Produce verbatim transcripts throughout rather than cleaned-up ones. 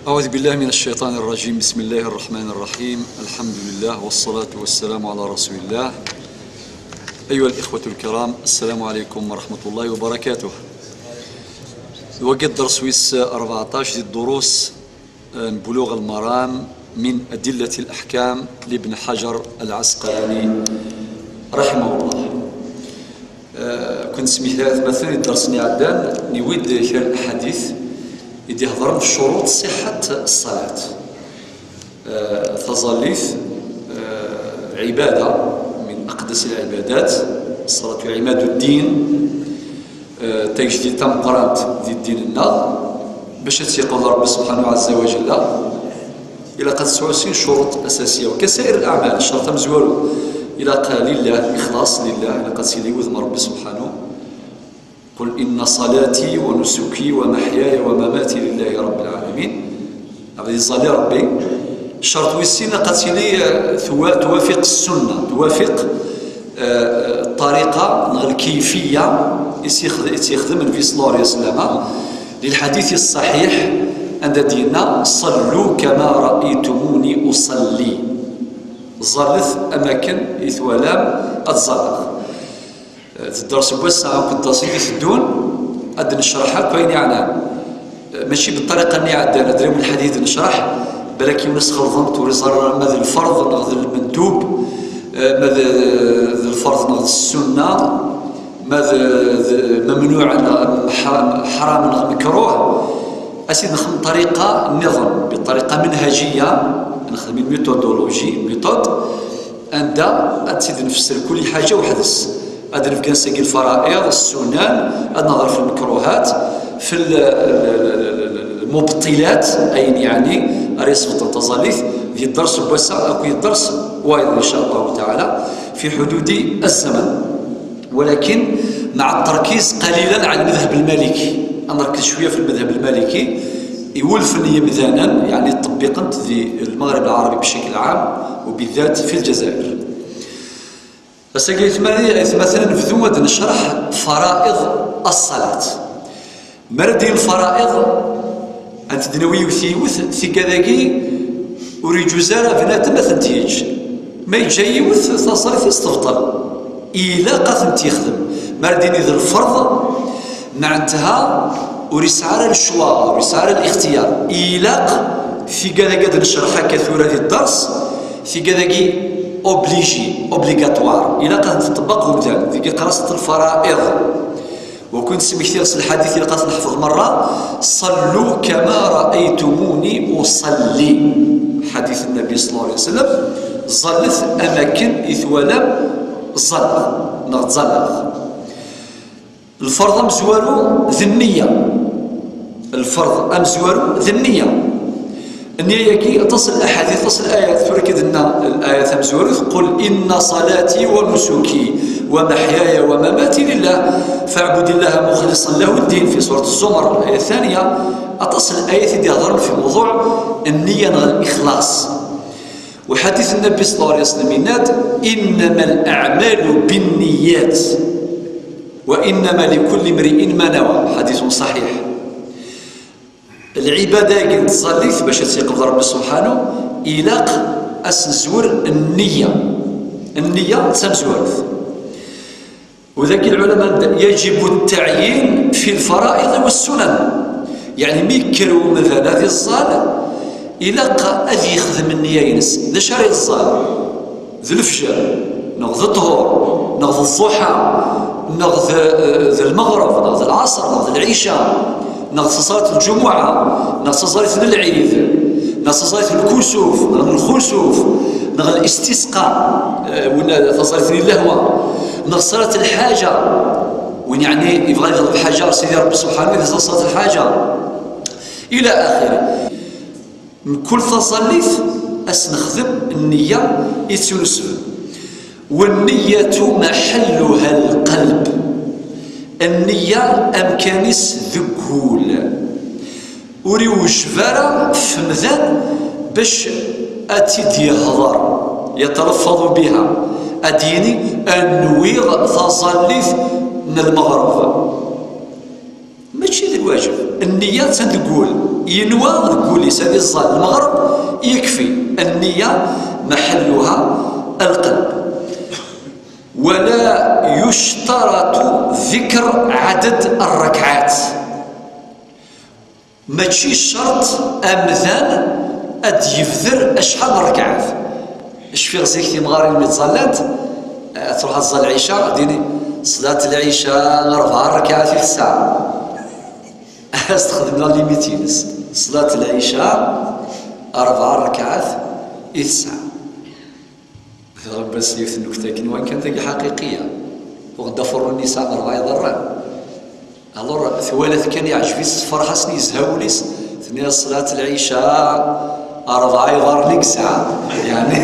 أعوذ بالله من الشيطان الرجيم. بسم الله الرحمن الرحيم. الحمد لله والصلاة والسلام على رسول الله. أيها الإخوة الكرام، السلام عليكم ورحمة الله وبركاته. Wagi dders wis أربعطاش di ddurus n Buluɣ al-Maram min Adillat al-Ahkam libn Hajar al-Asqalani, rahimahullah. Kent smitat مثلا dders-nni iɛeddan, niwi-d kra n lḥadit i d-ihedren fi ccuruṭ ṣṣiḥat ṣṣalat. Taẓallit ɛibada min aqdas lɛibadat, ṣṣalatu ɛimadu ddin, tajdidt tameqqrant di ddin-nneɣ. Bac ad tt-yeqbel Rebbi subḥanahu ɛazza wa jalla, ilaq ad tesɛu sin ccuruṭ asasiya. وكسائر الأعمال, ccerṭ amezwaru, ilaq lillah, ixlaṣ lillah, ilaq ad tili wudem Rebbi subḥanahu. قل إن صلاتي ونسكي ومحياي ومماتي لله رب العالمين. Abad iẓẓalli Rebbi. Ccerṭ wis sin, ilaq ad tili, eh, twa-, twafiq ssunna, twafiq, eh, ṭṭariqa neɣ lkayfiyya i s-yexd-, i tt-yexdem Nnbi صلى الله عليه وسلم, للحديث الصحيح anda d-yenna: صلوا كما رأيتموني أصلي. Ẓallet am akken i twalam ad ẓalleɣ. Dders n wass-a akked dders i d-iteddun, ad d-necreḥ akk ayen yeɛnan. Mačči bṭṭariqa-nni iɛeddan, ad d-nɛiwed lḥadit ad d-necreḥ, balak yiwen ad s-xelḍent, ur iẓerr ara ma d lferḍ neɣ d lmendub, ma d, d lferḍ neɣ d ssunna, ma d, d mamnuɛ neɣ ḥa-, ḥram neɣ mekruh. Ad t-id-nexdem ṭariqa nniḍen, bṭariqa menhajiya, nexdem une méthodologie, une méthode, anda ad tt-id-nfesser kul ḥaǧa weḥd-s. Ad nefk ansagi lfara'iḍ, ssunan, ad nehder fi lmekruhat, fi l-, l-, l-, l-, l-, lmubṭilat, ayen yeɛni ara yesbṭen taẓallit, di dders n wass-a akked dders wayeḍ, إن شاء الله تعالى، في حدود الزمن. ولكن مع التركيز قليلا على المذهب المالكي. Ad nrekz cwiya fi lmadhab lmaliki, iwulfen n yimdanen, yeɛni ṭṭebbiqen-t di Lmeɣreb Lɛarabi بشكل عام, وبالذات في الجزائر. Ass-agi aytma-, aytmaten, ad nebdu ad necreḥ fara'iḍ as-ṣalat. Mi ara d-yini lfara'iḍ, ad tent-id-nawi yiwet yiwet, tigad-agi ur yeǧuz ara bnadem ad tent-yeǧǧ. Ma yeǧǧa yiwet, taẓallit-is tebṭel. Ilaq ad tent-yexdem. Mi ara d-yini d lferḍ, meɛnetha ur yesɛi ara lecwa, ur yesɛi ara lixtiyar. Ilaq tigad-agi ad necreḥ akka tura di dders, tigad-agi obligé, obligatoire. Ilaq ad tent-iṭebbeq umdan. Deg iqras lfara'iḍ. Wa kent-smektiɣ s lḥadit ilaq ad t-neḥfeḍ merra: صلوا كما رأيتموني أصلي. Ḥadit Nnbi صلى الله عليه وسلم: ẓallet am akken i twalam ẓalleɣ, neɣ ttẓalleɣ. Lferḍ amezwaru d nniya. Lferḍ amezwaru d nniya. Nniya-agi, aṭas n laḥadit, aṭas n layat. Tura kan d-tenna layat tamezwarut: قل إن صلاتي ونسكي ومحياي ومماتي لله فاعبد الله مخلصا له الدين, في سورة الزمر, الآية الثانية. Aṭas n layat i d-ihedren fi mewḍuɛ nniya neɣ lixlaṣ. Uḥadit Nnbi صلى الله عليه وسلم yenna-d: إنما الأعمال بالنيات وإنما لكل امرئ ما نوى. حديث صحيح. Lɛibada-agi n tẓallit, bac ad tt-yeqbel Rebbi subḥanu, ilaq ad s-nezwer nniya. Nniya d tamezwarut. U dagi lɛulama nnan: يجب التعيين في الفرائض والسنن. Yeɛni mi yekker umdan ad iẓẓal, ilaq ad yexdem nniya-ines. D acu ara iẓẓal? D lefjer, neɣ d ṭṭhur, neɣ d ẓẓuḥa, neɣ d, d lmeɣreb, neɣ d lɛaṣer, neɣ d lɛica, neɣ d taẓallit n lǧumuɛa, neɣ d taẓallit n lɛid, neɣ d taẓallit n lkusuf, neɣ n lxusuf, neɣ d listisqa, eh, win taẓallit n llehwa, neɣ ṣalat lḥaǧa, win yeɛni yebɣa ad yeḍleb ḥaǧa ɣer Sidi Ṛebbi subḥanu, yeẓẓal ṣalat lḥaǧa, ila axiri. Mkul taẓallit ad s-nexdem nniya i tt-yunusben. والنية محلها القلب. Nniya amkan-is deg wul. Ur iwjeb ara f umdan bac ad tt-id-yehder, يتلفظ بها, ad d-yini: "Nwiɣ taẓallit n lmeɣreb." Mačči d lwaǧeb. Nniya attan deg wul. Yenwa deg wul-is ad iẓẓal lmeɣreb, yekfi. النية محلها القلب. ولا يشترط ذكر عدد الركعات. Mačči ccerṭ amdan ad d-yebder acḥal n rrekɛat. Cfiɣ zik timɣarin mi ttẓallant, ad truḥ ad tẓall lɛica, ad d-tini, ṣṣlat lɛica rebɛa rrekɛat i tesɛa. Ad s-texdem la limite-ines. Ṣṣlat lɛica rebɛa rrekɛat i tesɛa. Tɣebbes yiwet n nnekta akken wan kan tagi ḥaqiqiya. Uɣ-d afuṛun-is am ṛebɛa iḍarren. Alors, twala-t kan yeɛjeb-itt, tferḥ-as, yezha wul-is, tenna-yas ṣṣlat lɛica ṛebɛa iḍarren i yesɛa. Yeɛni,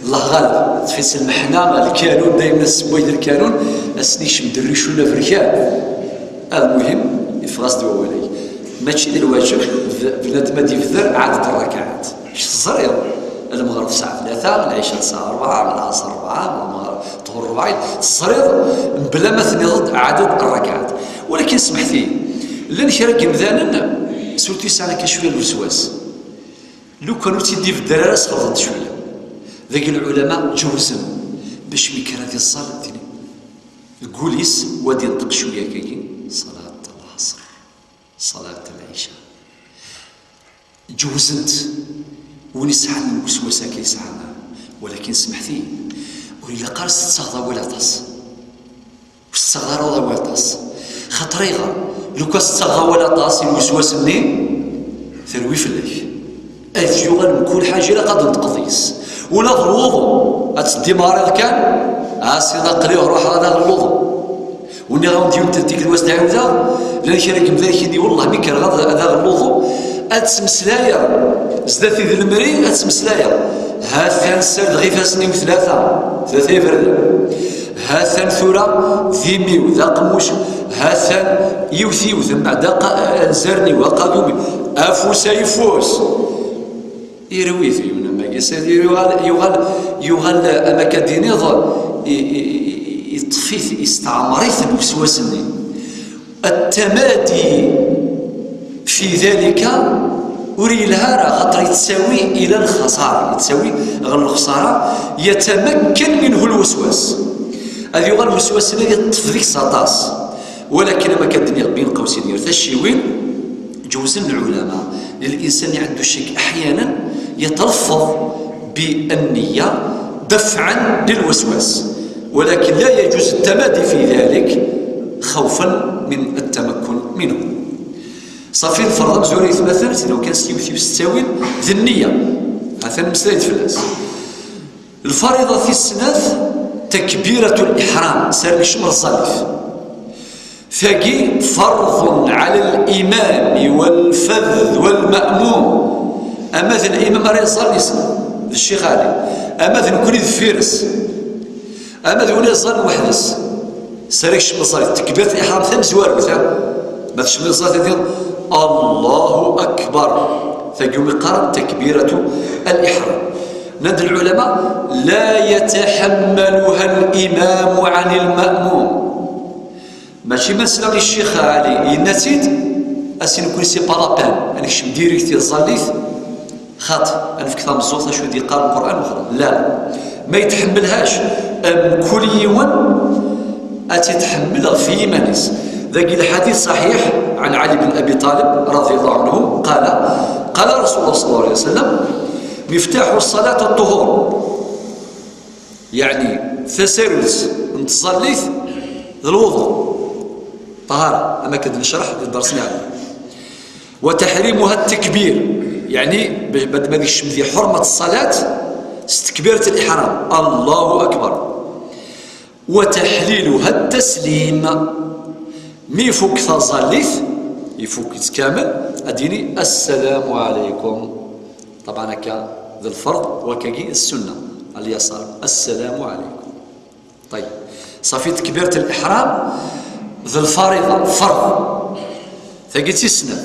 Allah ɣaleb, teṭṭef-itt lmeḥna, lkanun, daymen asewway d lkanun, ass-nni yekcem-d rric-nni aberkan. Almuhim, yeffeɣ-as-d wawal-agi. Mačči d lwaǧeb, b-, bnadem ad yebder ɛaded rrakaɛat. Kečč teẓriḍ, lmeɣreb tesɛa tlata, lɛica tesɛa rebɛa, lɛaṣer rebɛa, lmeɣreb, ṭhur rebɛa, teẓriḍ, mebla ma tenniḍ-d ɛaded rrakaɛat. Walakin smeḥt-iyi, llan kra n yemdanen, surtout yesɛan akka cwiya n lweswas. Lukan ur tt-id-ibedder ara, sxelḍen-t cwiya. Dagi lɛulama ǧewzen, bac mi kra ad iẓẓal, deg wul-is, wa d-yenṭeq cwiya akkagi, ṣalat lɛaṣer, ṣalat lɛica. Ǧewzen-t, win isɛan lweswas akka yesɛa. Walakin smeḥt-iyi, ur ilaq ara s-tettaɣeḍ awal aṭas. Ur s-tettaɣeḍ ara awal aṭas. Xaṭer ayɣer? Lukan s-tettaɣeḍ awal aṭas i lweswas-nni, terwi fell-ak. Ad yuɣal mkul ḥaǧa ilaq ad d-tenṭqeḍ yis. Ula d lwuḍu, ad teddimeɣriḍ kan, a sidi aql-i ruḥeɣ ad aɣeɣ lwuḍu. Ur nniɣ-awen-d yiwet n tikkelt ad s-d-ɛiwdeɣ, llan kra n yemdanen-nni, wellah mi kkreɣ ad, ad aɣeɣ lwuḍu, ad ttmeslayeɣ, zdat-i d lemri ad ttmeslayeɣ. Ha-t-an ssardeɣ ifassen-iw tlata, tlata iberdan. Ha-t-an tura d imi-w, d aqemmuc, ha-t-an yiwet yiwet, mbeɛd aqa-, anzaren-iw, aqadum-iw, afus ayeffus. Irwi-t yiwen am wagi, c'est-à-dire yuɣal, yuɣal, yuɣal, am akka d-tiniḍ, i, i, i, i, yeṭṭef-it, yesteɛmer-it lweswas-nni. التمادي في ذلك ur yelha ara, xaṭer yettawi ila lxaṣara, yettawi ɣer lexṣara, يتمكن منه الوسواس. Ad yuɣal lweswas-nni ad yeṭṭef deg-s aṭas. Walakin, am akka d-nniɣ, bin qawsin, gar tacciwin, ǧewzen lɛulama, للإنسان عنده شك أحيانا يتلفظ بالنية دفعا للوسواس، ولكن لا يجوز التمادي في ذلك خوفا من التمكن منه. Ṣafi, lferḍ amezwaru yetmaten, sinu kan s yiwet yiwet s ttawil, d nniya. Atan mmeslay-d fell-as. Lfariḍa tis snat, takbirat liḥram, sar nekcem ɣer ẓẓalif. Tagi, فرض على الإمام والفذ والمأموم. Ama d limam ara iẓẓallen, yessen, d Ccix Ɛli, ama d nekni deffir-s, ama d win iẓẓallen weḥd-s, sar nekcem ɣer ẓẓalif, takbirat liḥram tamezwarut, ha? Ma tkecmeḍ ɣer ẓẓalif, ad tiniḍ, Allahu Akbar. Tagi umi qqaren takbirat liḥram. Nnan-d lɛulama, لا يتحملها الإمام عن المأموم. Mačči ma nesla i Ccix Ɛli yenna-tt-id, a sidi nekni, c'est pas la peine, ad nekcem direct i tẓallit, xaṭi, ad nefk tameẓẓuɣt acu i d-yeqqar Lqur'an, wexla. La. Ma yetḥemmel-hac, mkul yiwen ad tt-itḥemmel ɣef yiman-is. Dagi lḥadit ṣaḥiḥ, عن علي بن أبي طالب رضي الله عنه قال، قال رسول الله صلى الله عليه وسلم، مفتاح الصلاة الطهور. Yeɛni, tasarut n tẓallit d lwuḍu. Ṭahara, am akka d-necreḥ di dders-nni. وتحريمها التكبير. Yeɛni, bad ma ad yekcem di ḥurma n ṣṣalat, s tekbirat liḥram. Allahu akbar. وتحليلها التسليم. Mi ifuk taẓallit, ifuk-itt kamel, ad d-yini, السلام عليكم. Ṭabɛan, akka d lferḍ, wakkagi d ssunna. Al-yasar. السلام عليكم. Ṭayyeb. Ṣafi, tekbirat liḥram d lfariḍa, ferḍ. Tagi d tis snat.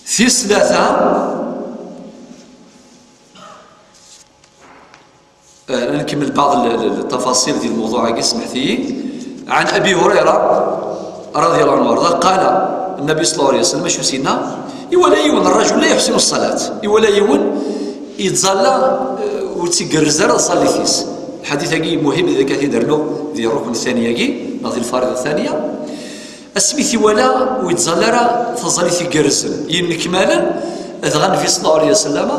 Tis tlata, آه، نكمل بعض ال-، ال-، التفاصيل ديال الموضوع هاكي، سمحتي. عن أبي هريرة رضي الله عنه وأرضاه قال، Nnabi ṣella Llahu ɛalayhi wa sallam, acu s-yenna? Iwala yiwen rrajul la yuḥsinu ṣṣalat, iwala yiwen yettẓalla, eh, ur tt-igerrez ara tẓallit-is. Lḥadit-agi muhim, ad ak-t-id-rnuɣ di rrukn ttani-agi, neɣ di lfarida ttaniya. Asmi t-iwala ur yettẓalla ara taẓallit igerrzen, yennekmalen, dɣa Nnabi ṣella Llahu ɛalayhi wa sallam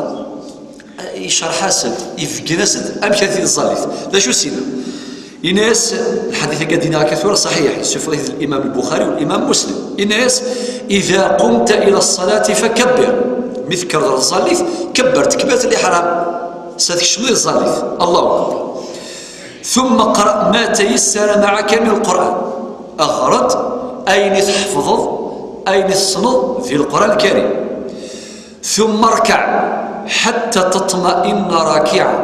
icerḥ-as-d, ibeggen-as-d amek ara t-id-tẓallit. D acu s-yenna? Yenna-yas, lḥadit-agi ad d-iniɣ akka tura ṣaḥiḥ, yessufeɣ-it-id Limam Lbuxari u Limam Muslim. Yenna-yas: إذا قمت إلى الصلاة فكبر. Mi tekkreḍ ɣer tẓallit, kebber takbirat liḥram. S-, ad tkecmeḍ i tẓallit. Allahu Akbar. ثم اقرأ ما تيسر معك من القرآن. Ɣer-d ayen i tḥefḍeḍ, ayen i tessneḍ di Lqur'an Lkarim. ثم اركع حتى تطمئن راكعا.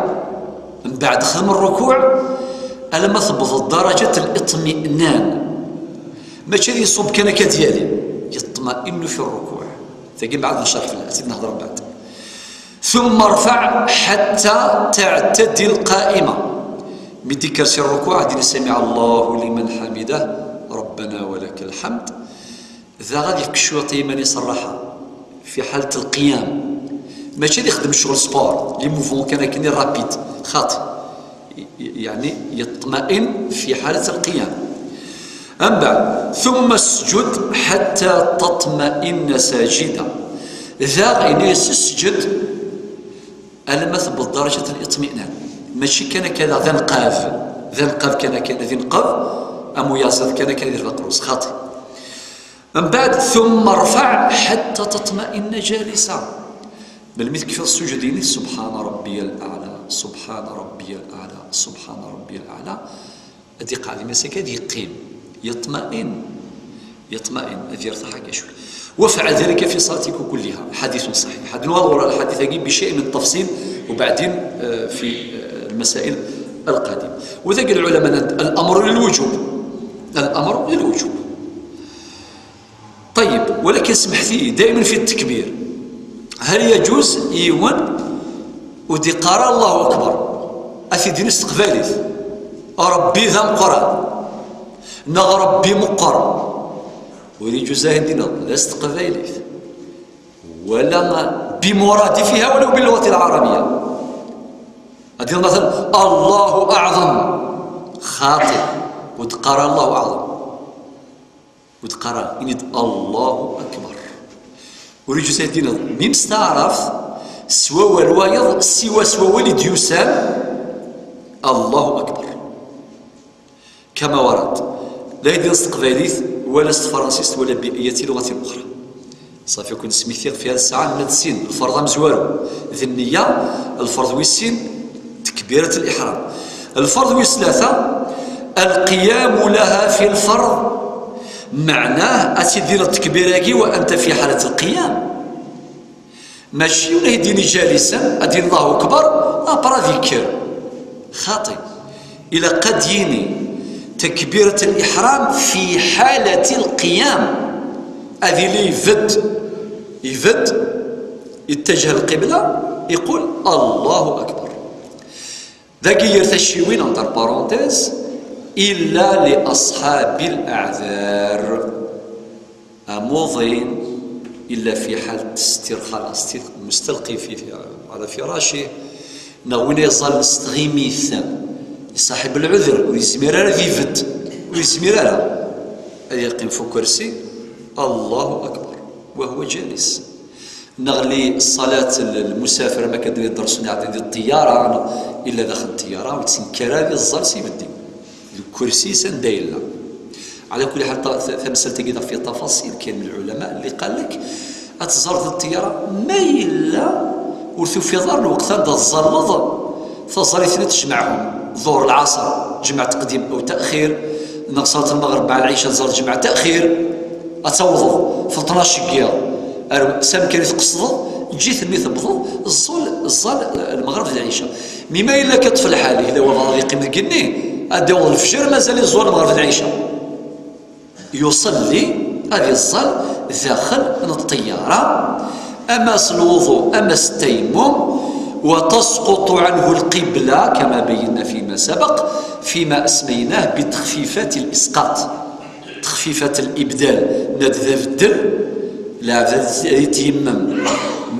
Mbeɛd xdem rrukuɛ alamma tewwḍeḍ درجة الاطمئنان. Mačči ad iṣubb kan akka ad yali. يطمئن في الركوع. Tagi mbeɛd ad ncerḥ fell-as, ad tt-id-nehder mbeɛd. ثم ارفع حتى تعتدل قائما. Mi d-ikker si rrukuɛ, ad d-ini: سمع الله لمن حمده، ربنا ولك الحمد. Daɣ ad yefk cwiṭ i yiman-is rraḥa, في حالة القيام. Mačči ad ixdem ccɣel sport, les mouvements kan akken rapide, xaṭi. يعني يطمئن في حالة القيام. Mbeɛd, ثم اسجد حتى تطمئن ساجدا. Daɣ ini-as: اسجد alamma tewweḍ درجة الاطمئنان. Mačči kan akka daɣ d anqaf, d anqaf kan akka, d inqaf, am uyaziḍ kan akka di lbaqrus, xaṭi. Mbeɛd, ثم ارفع حتى تطمئن جالسا. Melmi tekfiḍ ssujud, ini: سبحان ربي الأعلى، سبحان ربي الأعلى، سبحان ربي الأعلى. Ad iqeɛɛed imi-s akka, ad yeqqim. يطمئن. يطمئن. Ad yertaḥ akka cwiṭ. وافعل ذلك في صلاتك كلها. حديث صحيح. Ad nuɣal ɣer lḥadit-agi بشيء من التفصيل وبعدين, eh, في, eh, المسائل القادمة. Wid-agi lɛulama nnan-d الأمر للوجوب. الأمر للوجوب. طيب، ولكن سمحتي، دائما في التكبير، هل يجوز يون ودي قرا الله أكبر، أثي دينيس تقباليت، ربي ذا مقران، نغ ربي مقر، ولي جزاه دينا لا استقباليت، ولا بمرادفها ولو باللغة العربية. هذه مثلا: الله أعظم، خاطئ، ودي قرا الله أعظم. Ur d-qqar ara, ini-d: الله أكبر. Ur yeǧǧi ad d-tiniḍ mi mesteɛreft s wawal wayeḍ, siwa s wawal i d-yusan: الله أكبر. كما ورد. La yi-d-tiniḍ s teqbaylit, wala s tefransist, wala بأية لغة أخرى. Ṣafi, ken smektiɣ fi hada ssaɛa, nna d sin, lferḍ amezwaru d nniya, lferḍ wis sin, tekbirat liḥram. Lferḍ wis tlata, القيام لها في الفرض. Meɛnah, ad tt-id-tiniḍ tekbir-agi وأنت في حالة القيام. Mačči yiwen ad d-yini جالسا, ad d-yini الله أكبر, après ad yekker. Xaṭi. Ilaq ad d-yini تكبيرة الإحرام في حالة القيام. Ad yili ibedd, ibedd, يتجه القبلة, يقول: الله أكبر. Dagi ger tacciwin, entre parenthèses, إلا لأصحاب الأعذار. Amuḍin, إلا في حالة الاسترخاء, mustalqi fi, على فراشه, neɣ win yeẓẓallen s tɣimit, صاحب العذر, ur yezmir ara ad ibedd, ur yezmir ara ad yeqqim f ukersi, الله أكبر وهو جالس. Neɣ li ṣṣalat n lmusafer, ma kan d-, iḍersen iɛeddan di ṭṭiyyara, neɣ illa daxel n ṭṭiyyara, ur yettenkar ara ad iẓẓal s ibeddi. Deg ukersi-s anda yella. Ɛla kulli ḥal, ta-, ta-, tamsalt-agi daɣ fi tafaṣil, kayen n lɛulama li qal lek ad teẓẓaleḍ di ṭṭiyyara, ma yella ur tufiḍ ara lweqt anda tẓalleḍ taẓallit-nni tjemɛhum, ḍuhr, lɛaṣer, ǧemɛ taqdim aw taxir, neɣ ṣalat lmeɣreb mɛa lɛica tẓalleḍ ǧemɛ taxir, ad tawḍeḍ f tnac n yiḍ, ar s amkan i tqesdeḍ, eǧǧ-it mi tewwḍeḍ, ẓẓal, ẓẓal lmeɣreb d lɛica. Mi ma yella akka ṭṭef lḥal, yella walbeɛḍ ad yeqqim deg igenni, ad d-yaweḍ lefjer mazal iẓẓal lmeɣreb d lɛica. Yuṣelli, ad iẓẓal daxel n ṭṭiyyara, ama s lwuḍu, ama s ttayammum, وتسقط عنه القبلة كما بينا فيما سبق، فيما أسميناه بتخفيفات الإسقاط. Texfifat al-ibdal, nna-d d abeddel, lɛebd ad, ad yettiyammem.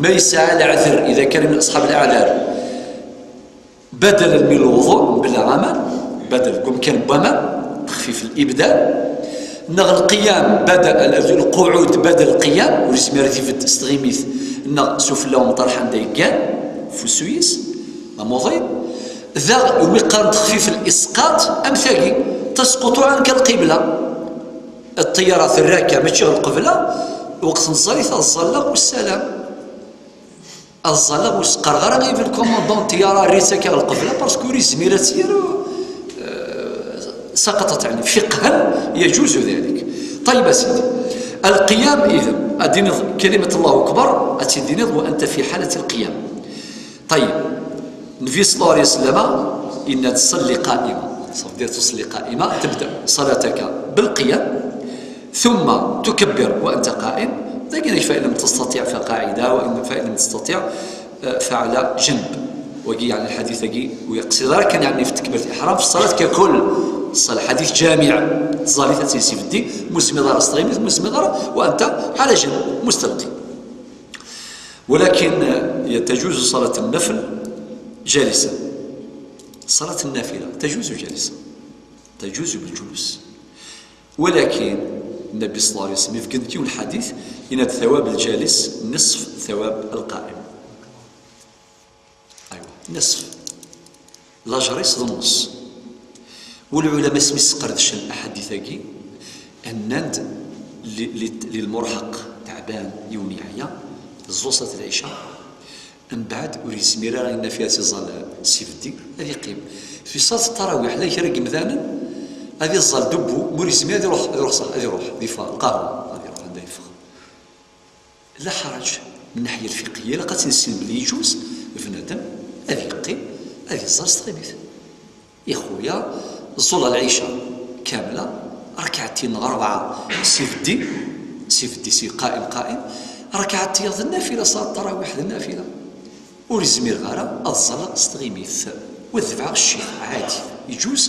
Ma yesɛa leɛder, إذا كان من أصحاب الأعذار، بدلا من الوضوء, mebla aman, badal deg umkan n waman, texfif al-ibdal. Neɣ lqiyam, badal, lquɛud badal lqiyam, ur yezmir ad ibedd s tɣimit, neɣ sufella umṭarḥ anda yeggan, f usu-is, amuḍin. Daɣ, umi qqaren texfif al-isqaṭ, am tagi, تسقط عنك القبلة. Ṭṭyara terra-k mačči ɣer lqebla, lweqt n ẓẓalit ad ẓẓalleɣ, wassalam. Ad ẓẓalleɣ ur s-qqareɣ ara i le commandant n ṭṭyara err-itt akka ɣer lqebla, parce que ur yezmir ad tt-yerr, euh, سقطت عنه. فقها يجوز ذلك. طيب a sidi. القيام إذن, ad d-tiniḍ كلمة الله أكبر, ad tt-id-tiniḍ وأنت في حالة القيام. طيب. النبي صلى الله عليه وسلم إن تصلي قائمة. صافي, تصلي قائمة, تبدأ صلاتك بالقيام، ثم تكبر وأنت قائم، لكن فإن لم تستطع فقاعدة، وإن، فإن لم تستطع، آه، فعلى جنب. وقي يعني الحديث قي ويقصد كان يعني في تكبيرة الإحرام في الصلاة ككل. الصلاة حديث جامع. تزالي تتسي في الدين, مسمي دار استغيمي, مسمي دار وأنت على جنب مستلقي. ولكن تجوز صلاة النفل جالسا. صلاة النافلة تجوز جالسا, تجوز بالجلوس. ولكن النبي صلى الله عليه وسلم يفقد كيو الحديث إن ثواب الجالس نصف ثواب القائم. أيوة, نصف. Lajer-is d nneṣ. Ulɛulama asmi sqerdcen aḥadit-agi, nnan-d li, li, lilmurḥeq, teɛban, yiwen yeɛya, teẓẓu ṣṣat lɛica, mbeɛd ur yezmir ara, yenna fi as iẓẓal s ibeddi, ad yeqqim. Fi ṣṣat ṭṭarawiḥ, la kra n yemdanen, ad iẓẓal dubbu, ma ur yezmir ad iruḥ, ad iruḥ, ad iruḥ, ad iffeɣ, lqahwa, ad iruḥ anda yeffeɣ. La ḥaraǧ min naḥya lfiqhiyya, ilaq ad tt-nissin belli yeǧuz bnadem ad yeqqim, ad iẓẓal s tɣimit. Ixuya, ẓẓul lɛica kamla, rakɛatin neɣ rebɛa s ibeddi, s ibeddi, si qa'im, qa'im, rakɛat tiyaḍ d nnafila, ṣalat ṭṭarawiḥ d nnafila. Ur zmireɣ ara ad ẓẓalleɣ s tɣimit. Wa tebɛeɣ ccix, ɛadi, yeǧuz.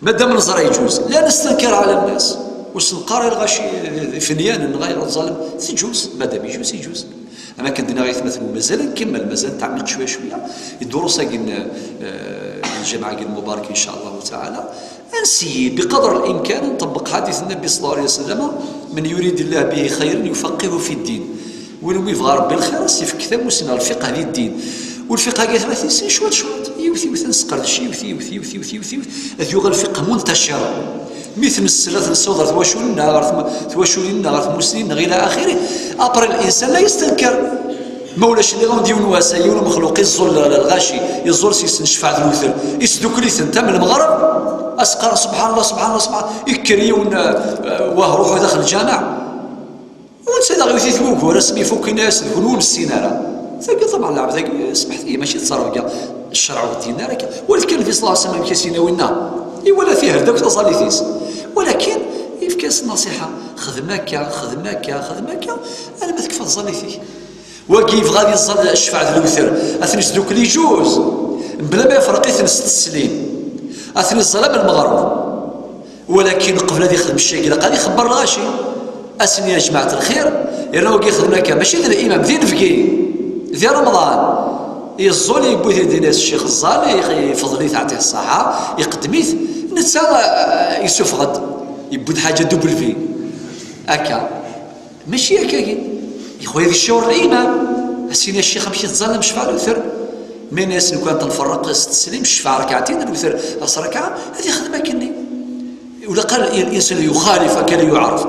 Madam neẓra yeǧuz, la nestenker ɛla nnas. Ur s-neqqar i lɣaci, ifenyanen, neɣ ayen ur tẓallem, teǧuz. Madam yeǧuz, yeǧuz. Am akken d-nniɣ i atmaten, mazal ad nkemmel, mazal ad nettɛemmiq cwiya cwiya i ddurus-agi n, eh, n lǧameɛ-agi lmubarak, in ca Allahu taɛala. Ad nseyyi, biqadr limkan, ad nṭebbeq ḥadit Nnabi ṣalla Llahu ɛalayhi wa sallam: من يرد الله به خيرا يفقهه في الدين. Win umi yebɣa Ṛebbi lxir, ad s-ifk tamussni, lfiqh di ddin. U lfiqh-agi, atmaten, sin cwiṭ cwiṭ, yiwet yiwet, ad nesqerdec yiwet yiwet, yiwet yiwet, yiwet yiwet, ad yuɣal lfiqh muntacir. Mi t-nessel, ad t-nessaweḍ ɣer twaculin-nneɣ, ɣer tma-, twaculin-nneɣ, ɣer tmussnin-nneɣ, ila axiri. Après, linsan la yestenker. Ma ulac, nniɣ-awen-d yiwen wass, yiwen umexluq iẓẓul l-, l-, lɣaci, iẓẓul s-, yessnecfaɛ d lewter, isdukkel-iten tam lmeɣreb, as-qqaren: "Subḥan Llah, subḥan Llah, subḥan Llah." Ikker yiwen, eh, eh, wah, ruḥu daxel lǧameɛ. U netta daɣ iwet-it wugur, asmi ifuk, yenna-as: "D kunwi ur nessin ara." Tagi, ṭabɛa, lɛebd-agi, smeḥt-iyi, mačči d ttrebga. Ccreɛ ur d-yenni ara akka. Walakin Nnbi ṣalla Llahu ɛalayhi wa sallam, amek i s-yenna winna? Iwala tiher-d akk taẓallit-is. Walakin yefka-as nnṣiḥa: "Xdem akka, xdem akka, xdem akka, alamma tekfa tẓallit-ik." Wagi yebɣa ad iẓẓal ccfeɛ d lewter, ad ten-isdukkel, yeǧuz, mebla ma ifreq-iten s teslim. Ad ten-iẓẓal am lmeɣreb. Walakin qbel ad ixdem cci-agi, ilaq ad ixebber lɣaci. Ad sen-yenna: "Ya jmaɛt lxir, yerna wagi ixdem akka, mačči d limam, d inebgi, di Remḍan." Yeẓẓul, yewwi-t-id, yenna-as: "Ccix, ẓẓal, ifeḍl-it, ɛṭih ṣṣaḥa." Iqeddem-it, netta, eh, yessufeɣ-d, yewwi-d ḥaǧa double V. Akka. Mačči akkagi. Ixuya di cciɣur limam. Asin a ccix, amek i teẓẓalem ccfeɛ lewter? Ma yenna-as: "Nekk ad ten-nferreq s teslim, ccfeɛ rekɛatin, lewter ɣas rekɛa", ad ixdem akkenni. Ula qal l-, l-, l'insan yuxalif, akka la yuɛref.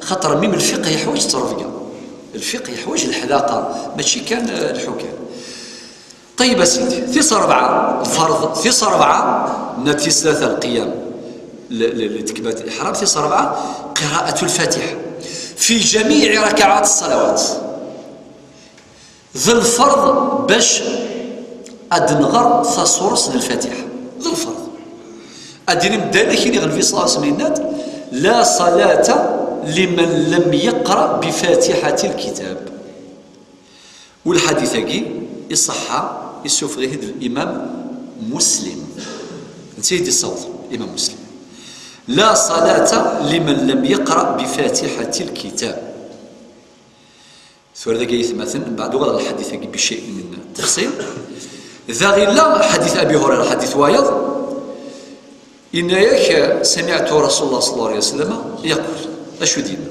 Xaṭer mim lfiqh yeḥwaǧ ttrebga. Lfiqh yeḥwaǧ leḥdaqa, mačči kan, eh, lḥukan. Ṭeyyeb a sidi, tis rebɛa, lferḍ, tis rebɛa, nna tis tlata lqiyam, l-, l-, l-, tekbirat liḥram, tis rebɛa, qiraat lfatiḥa fi jamiɛ rakaɛat ṣṣalawat. D lferḍ bac ad nɣer tasurest n lfatiḥa. D lferḍ. Ad d-inim ddal akin i Nnbi ṣalla Llahu ɛalayhi wa sallam yenna-d: "La ṣalata liman lam yaqra bi fatihati lkitab." U lḥadit-agi iṣeḥḥa, issufeɣ-it-id limam Muslim. Netta i d-issaweḍ, limam Muslim. لا صلاة لمن لم يقرأ بفاتحة الكتاب. Tura dagi ay atmaten, mbeɛd uɣal ɣer lḥadit-agi bi cay min tefṣil. Da illa ḥadit Abi Hurayra, ḥadit wayeḍ, yenna-yak: سمعت رسول الله صلى الله عليه وسلم يقول. Acu d-yenna?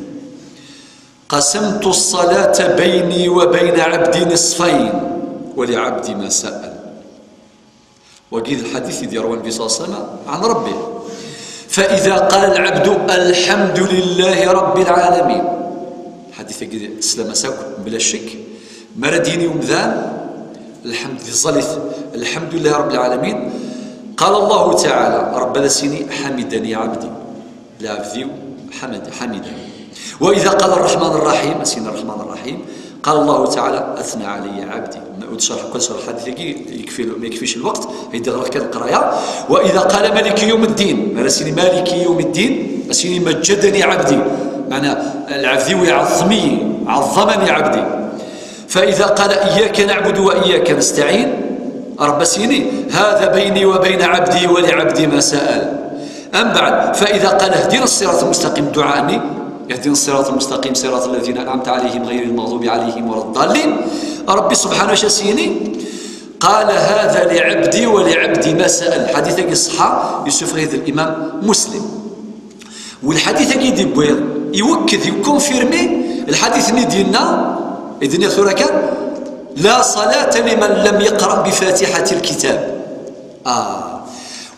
قسمت الصلاة بيني وبين عبدي نصفين ولعبدي ما سأل. Wagi d lḥadit i d-yerwa Nnbi صلى الله عليه وسلم عن ربه. فإذا قال العبد: الحمد لله رب العالمين. Lḥadit-agi teslam-as akk, bla ccek. Mi ara d-yini umdan: الحمد, di tẓallit, الحمد لله رب العالمين. قال الله تعالى, Ṛebbi ad as-yini: حمدني عبدي. Lɛebd-iw ḥamid-, ḥamidani. وإذا قال الرحمن الرحيم, as-yini الرحمن الرحيم, قال الله تعالى: أثنى علي عبدي. Ur d-cerḥeɣ kan, cerḥeɣ lḥadit-agi, yekfi, ma yekfic lweqt, ay d-ɣreɣ kan leqraya. وإذا قال مالك يوم الدين, mi ara as-yini مالك يوم الدين, as-yini مجدني عبدي. Meɛna, lɛebd-iw iɛeẓẓem-iyi, عظمني عبدي. فإذا قال إياك نعبد وإياك نستعين, Ṛebbi as-yini: هذا بيني وبين عبدي ولعبدي ما سأل. Mbeɛd, فإذا قال اهدنا الصراط المستقيم, dduɛa-nni, اهدنا الصراط المستقيم صراط الذين أنعمت عليهم غير المغضوب عليهم ولا الضالين, Ṛebbi سبحانه وتعالى as-yini: قال هذا لعبدي ولعبدي ما سأل. Lḥadit-agi ṣṣeḥḥa, yessufeɣ-it-id الإمام مسلم. Lḥadit-agi i d-yewwi, iwekked, yekkunfirmi lḥadit-nni d-yenna, i d-nniɣ tura kan: لا صلاة لمن لم يقرأ بفاتحة الكتاب. Ah.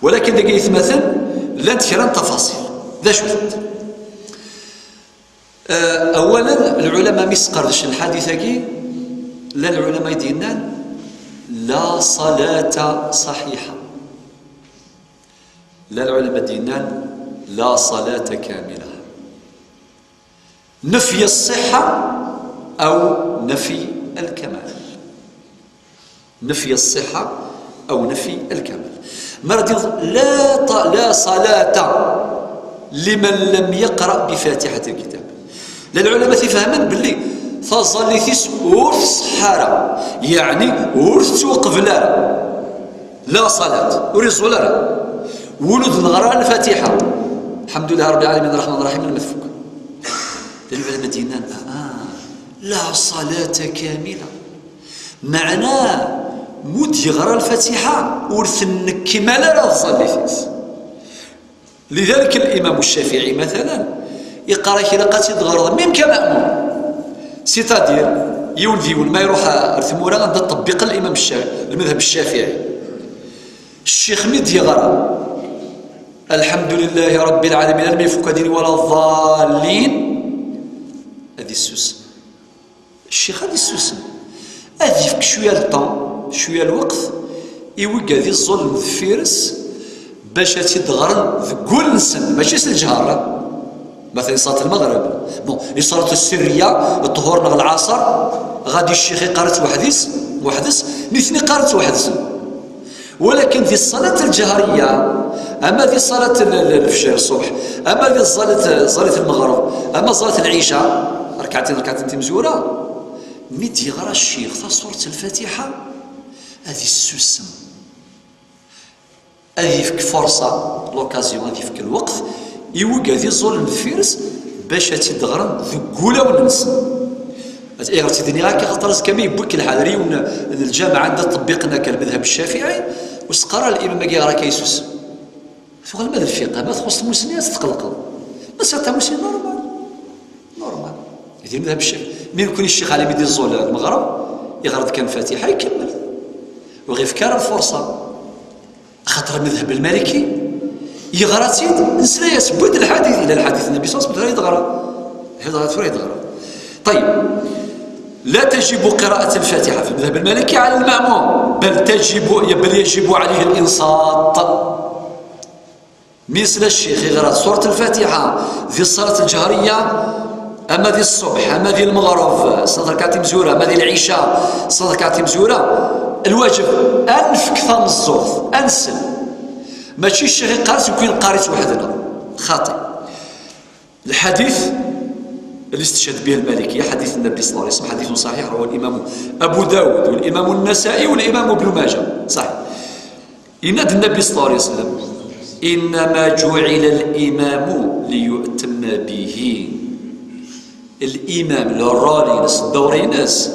Walakin dagi ay atmaten, llant kra n tafaṣil. D acu-tent? Ah, awalen, lɛulama mi sqerdcen lḥadit-agi, llan lɛulama i d-yennan: لا صلاة صحيحة. Llan lɛulama d-yennan: لا صلاة كاملة. نفي الصحة أو نفي الكمال. نفي الصحة أو نفي الكمال. Mi ara d-yenneḍ: لا ط-, لا صلاة لمن لم يقرأ بفاتحة الكتاب. Llan lɛulama i ifehmen belli taẓallit-is ur tṣeḥḥa ara, yeɛni ur tettwaqbel ara. لا صلاة, ur iẓul ara. Win ur d-neɣra ara Lfatiḥa. الحمد لله رب العالمين الرحمن الرحيم, alma tfuk. Llan lɛulama d-yennan: ah, لا صلاة كاملة. Meɛna, mu d-yeɣra Lfatiḥa, ur tennekkimal ara tẓallit-is. لذلك الإمام الشافعي مثلا يقرأ كي لقات يدغر même كمأموم. C'est-à-dire, yiwen d yiwen ma iruḥ ar tmura anda ṭṭebbiq الإمام الشا-, المذهب الشافعي. الشيخ mi d-yeɣra: الحمد لله رب العالمين, alma ifuk ad yini ولا الضالين, ad issusem. Ccix ad issusem, ad yefk cwiya n temps, cwiya n lweqt i wigad iẓẓullen deffir-s bac ad tt-id-ɣren deg wul-nsen, mačči s lǧehra. Matalan, ṣṣalat lmeɣreb, bon, i ṣṣalat ssirriya, ṭṭhur neɣ lɛaṣer, ɣadi ccix iqqar-itt weḥd-s, weḥd-s, nitni qqaren-tt weḥd-sen. Walakin di ṣṣalat lǧehriya, ama di ṣṣalat l-, l-, lefjer ṣṣbeḥ, ama di ṣṣalat, ṣṣalat lmeɣreb, ama ṣṣalat lɛica, rekɛatin, rekɛatin timezwura, mi d-yeɣra ccix taṣurat Lfatiḥa, ad issusem. Ad yefk furṣa, l'occasion, ad yefk lweqt i wigad iẓẓullen deffir-s bac ad tt-id-ɣren deg wulawen-nsen. Ayɣer tt-id-nniɣ akka? Axaṭer azekka mi yewwi-k lḥal ar yiwen n lǧameɛ anda ṭṭebbiqen akka lmadhab ccafiɛi, ur s-qqar ara limam-agi ɣer akka yessusem. Tuɣal ma d lfiqh, ma txuṣ tmussni ad tetqelqeḍ. Ma s tamussni, normal. Normal. Di lmadhab ccafiɛi. Mi nekkni ccix Ɛli mi d-iẓẓul lmeɣreb, iɣer-d kan Lfatiḥa, ikemmel. Ur ɣ-ifka ara lfurṣa. Axaṭer lmadhab lmaliki yeɣra-tt-id, nesla-yas, wwi-d lḥadit, ila lḥadit n Nnbi صلى الله عليه وسلم, tura i d-ɣra. Tura i d-ɣra. طيب. لا تجب قراءة الفاتحة في المذهب المالكي على المأموم، بل تجب، بل يجب عليه الإنصات. Mi yesla ccix iɣra-d surat Lfatiḥa di ṣṣalat lǧehriya, ama di ṣṣbeḥ, ama di lmeɣreb, ṣṣalat rkaɛt imezwura, ama di lɛica, ṣṣalat rkaɛt imezwura, lwaǧeb ad nefk tameẓẓuɣt, ad nsel. Mačči ccix iqqar-itt, nekk neqqar-itt weḥd-neɣ. Xaṭi. الحديث اللي استشهد به المالكية حديث النبي صلى الله عليه وسلم، حديث صحيح رواه الإمام أبو داود والإمام النسائي والإمام ابن ماجه. صحيح. Yenna-d Nnbi صلى الله عليه وسلم: إنما جعل الإمام ليؤتم به. L'imam, le rôle-ines, ddawr-ines,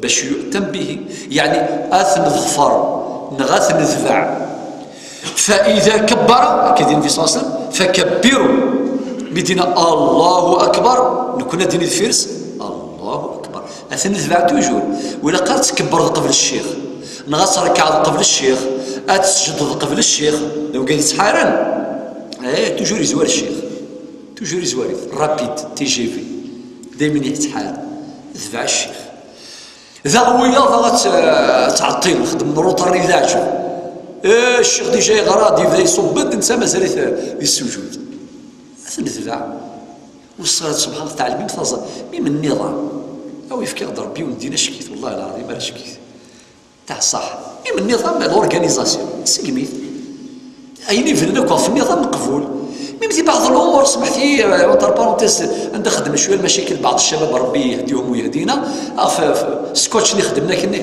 باش يؤتم به. يعني, ad t-neḍfer, neɣ ad t-nedbeɛ. فإذا كبر, akka i d-yenna Nabi صلى الله عليه وسلم, فكبروا. Mi d-yenna الله أكبر, nekkni ad d-nini deffir-s, الله أكبر. Ad t-nedbeɛ toujours. Wala ad tkebbreḍ qbel ccix, neɣ ad trekɛeḍ qbel ccix, ad tesǧedeḍ qbel ccix, d wigad yettḥaren. Eh, toujours yezwar ccix. Toujours yezwar-it. Rapide, T G V. Daymen yettḥar. Tbeɛ ccix. Daɣ wiyaḍ ad t-, ad tɛeṭṭilen, xeddmen rotarri d aɛǧeb. Eh, ccix déjà yeɣra-d, yebda iṣubb-d, netta mazal-it di ssujud. Ad t-nedbeɛ. Wesseɣ, subḥan, teɛlem-it taẓa. Mi menniḍ-a, aw yefka-ɣ-d Rebbi yiwen ddin acek-it, wallahi lɛaḍim ara acek-it. Tah, ṣaḥ. Mi menniḍ-a, l'organisation, segm-it. Ayen ibnen akk ɣef nniḍam meqbul. Même di بعض الأمور, سمحت لي, entre parenthèses, anda xeddmen cwiya lmacakil بعض الشباب, Rebbi يهديهم ويهدينا, ɣef, ɣef scotch-nni xeddmen akkenni.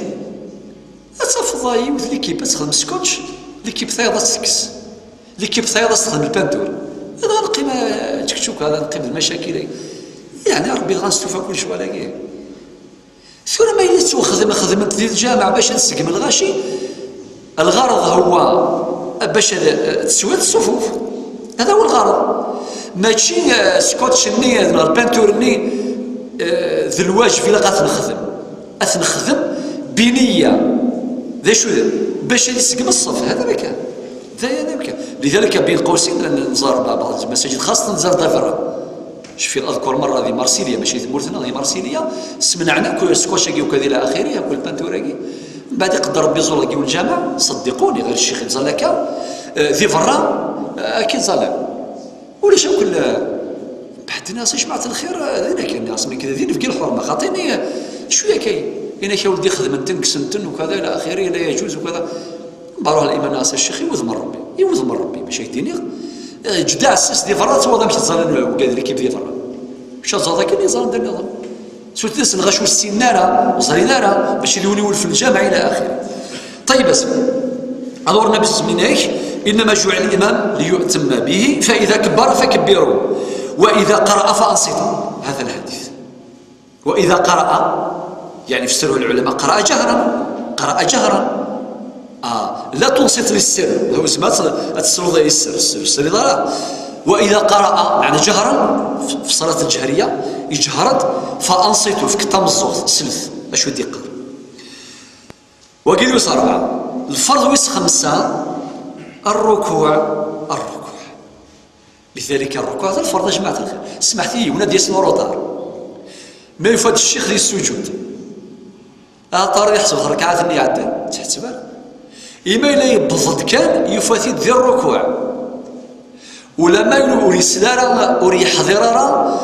Ad tafeḍ yiwet l'équipe ad texdem scotch, l'équipe tayeḍ ad tekkes, l'équipe tayeḍ ad texdem lpinture. Ad neqqim, eh, tchekchuk, ad neqqim d lmacakil. Yeɛni, Rebbi dɣa nestufa kullec wala-agi. Tura ma yella yettwaxdem, xedmen-t di lǧameɛ bac ad tseggem lɣaci, الغرض هو باش ad, ad teswiḍ ṣṣufuf. هذا هو الغرض. Mačči, eh, scotch-nni neɣ lpinture-nni, eh, d lwajeb ilaq ad t-nexdem. Ad t-nexdem بنية. D acu d? Bac ad iseggem ṣṣef. هذا ما كان. هذا ما كان. لذلك بين قوسين نزار بعض المساجد، خاصة نزار دافرة. شوفي، أذكر مرة ذي مارسيليا، ماشي ذي مورثنا، ذي مارسيليا، سمنعنا كل سكوشاكي وكذا إلى آخره، كل بانتوراكي. من بعد يقدر ربي يزول لك الجامع، صدقوني، غير الشيخ يتزال لك، آه، ذي فرا، آه، كي تزال. ولاش كل، آه، بعد الناس، جماعة الخير، آه، ذينا كاين ناس من كذا، ذين في الحرمة، خاطيني، آه، شوية كاين. هنا كي ولدي خدمتن، كسنتن وكذا إلى آخره، لا يجوز وكذا. Baruh liman, a الشيخ, يوذ من ربي، يوذ من ربي، باش يديني. آه، جدع السيس دي فرا، توا مش تزال وقال لك كيف دي فرا. مش زاد كان يزال دنيا. سوتنس الغشو السنارة، وزرينارة، باش يدوني ولف الجامع إلى آخره. طيب، اسمع. Alors, النبي صلى الله عليه وسلم: إنما جعل الإمام ليؤتم به، فإذا كبر فكبروا، وإذا قرأ فأنصتوا. هذا الحديث. وإذا قرأ، يعني فسره العلماء، قرأ جهرا، قرأ جهرا. آه، لا تنصت للسر، هو زعما تسرد السر، السر، السر لا. وإذا قرأ، يعني جهرا، في الصلاة الجهرية، يجهرد، فأنصتوا، في كتام الزهد، سلف، أشو دي قال. وقيل ويس أربعة. الفرض ويس خمسة، الركوع، الركوع. لذلك الركوع هذا الفرض يا جماعة الخير. سمحت لي، ولا ديس نورو دار. ما يفاد الشيخ ذي السجود. أطار يحسب ركعات اللي عدى. تحسب. إما إلا يبضد كان يفاتي ذي الركوع. ولما يقول وريسلارا، وريحضر راه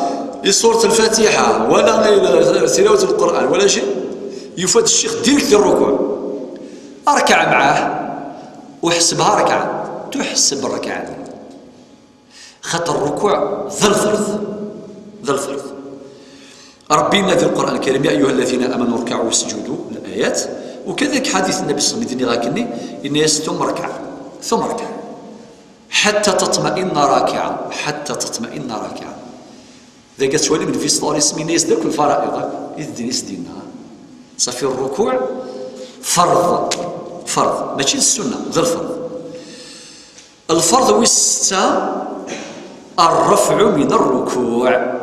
سورة الفاتحة، ولا تلاوة القرآن، ولا شيء. يفاد الشيخ ديريكت الركوع. اركع معاه وحسبها ركعة. تحسب الركعة. خاطر الركوع ذا الفرض، ذا الفرض. ربي ينادي القرآن الكريم: "يا أيها الذين آمنوا اركعوا واسجدوا"، الآيات. وكذلك حديث النبي صلى الله عليه وسلم: "إني غاكني"، إني ثم ركع، ثم ركع. "حتى تطمئن راكعا، حتى تطمئن راكعا". ذاك توالي من في ستوري سمينا يزدك الفرائض، يدين يسدينا. صافي الركوع فرض، فرض، ماشي السنة، ذا الفرض. الفرض ويس ستة، الرفع من الركوع.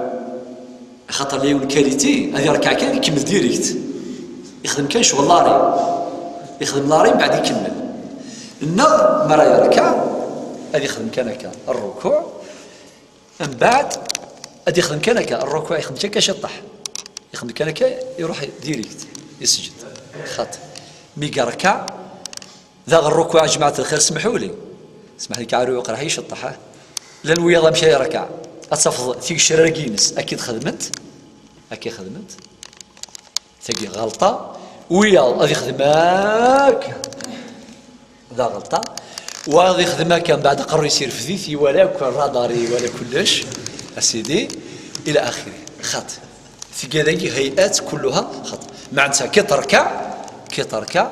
خاطر لي يكون كاليتي، هذه ركعة كان يكمل ديريكت. يخدم كان شغل لاري. يخدم لاري من بعد يكمل. النغ مرة يركع، هذه يخدم كان هكا الركوع. من بعد، هذه يخدم كان هكا الركوع، يخدم كان كاش يطيح. يخدم كان هكا، يروح ديريكت، يسجد. خاطر ميقا ركع، ذا الركوع، جماعة الخير، سمحوا لي. سمح لي، كعارو يقرا حي شطح، ها؟ لان ويا الله مشى يركع. أتصفض في شراكينس، أكيد خدمت. أكيد خدمت. تاقي غلطة. ويا الله، هذه خدماك. ذا غلطة. وهذه خدمة كان بعد قرو يصير في ذيتي ولا كل راداري ولا كلش. أسيدي. إلى آخره. خاطر. في كذا هيئات كلها خطأ. معناتها كي تركع، كي تركع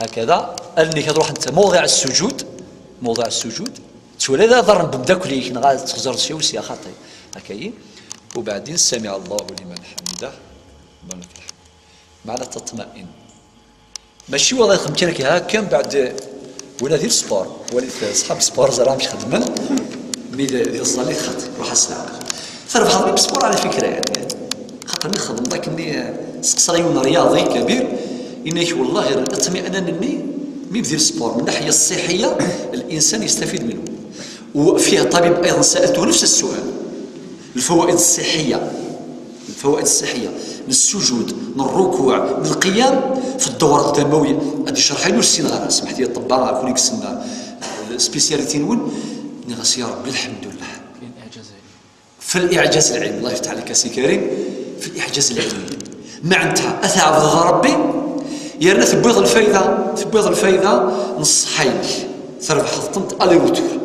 هكذا، اللي كتروح أنت موضع السجود، موضع السجود، Tura d aḍar n umeddakel-ik, neɣ ad txezreḍ cyaw sya xaṭi. Akka-yi. Ubeɛdin, samiɛ Allahu liman ḥamidah. Meɛna tatma'in. Mačči waḍa yexdem kan akka, akka, mbeɛd wala di lspor. Walit ṣḥab spor, ẓer amek xedmen. Mi d, di tẓallit xaṭi, ruḥ as leɛqel. Trebḥeḍ mi spor ɛla fikra, yeɛni. Xaṭer mi txedmeḍ akkenni, eh, seqsaɣ yiwen ryaḍi kabir, yenna-k: "Wellah, ɣer ṭṭmi'nan-nni, mi bdi lsport, min naḥya ṣṣiḥiyya, l'insan yestafid minhu." وفيها طبيب أيضًا سألته نفس السؤال. الفوائد الصحية، الفوائد الصحية من السجود، من الركوع، من القيام في الدورة الدموية. هذه شرحين والسين غير، سمحت لي، الطباء كون يكسن سبيسياليتي نون. نغس يا ربي، الحمد لله. في الإعجاز العلمي، الله يفتح عليك يا سي كريم، في الإعجاز العلمي. معناتها أتعبد ربي، يا رنا تبويض الفايدة، تبويض الفايدة نصحينك، تربح الطنط ألي روتور.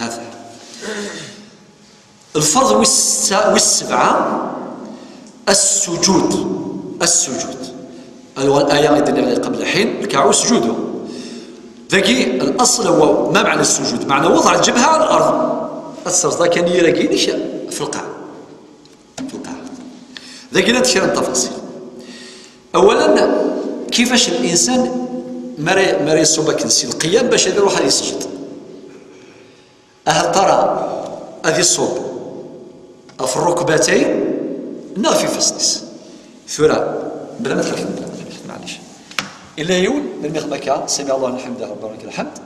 هذا الفرض والس-، والسبعة، السجود، السجود. Alors الآية اللي درنا عليها قبل حين، اركعوا اسجدوا. ذاكي الأصل هو ما معنى السجود؟ معنى وضع الجبهة على الأرض. السجدة كان يراكينيش في القاع. في القاع. ذاكي لا تشير التفاصيل. أولا، كيفاش الإنسان ما راه، ما راه يصوب كنسي القيام باش يروح يسجد؟ أهل ترى أذي الصوب في الركبتين نغفي فسنس. ثورة بلا ما تخاف، بلا ما تخاف، معليش. إلا يون من مخمكة، سمع الله لمن حمده ربنا ولك الحمد،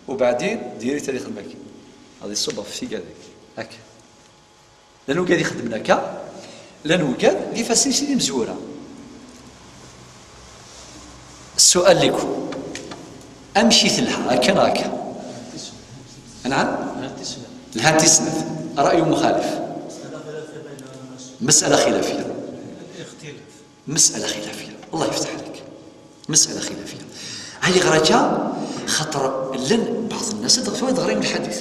وبعدين ديري تاريخ المكي. هذه الصوب في كذا. هكا. لأنه قاعد يخدم لك، لأنه قاعد لي فاسين سيدي مزورة. السؤال لكم: أمشي تلها هكا هكا؟ نعم؟ الهاتي سنة. رأي مخالف. مسألة خلافية. مسألة خلافية. الله يفتح عليك. مسألة خلافية. هاي غراكا خطر لن بعض الناس تغفل غير من الحديث.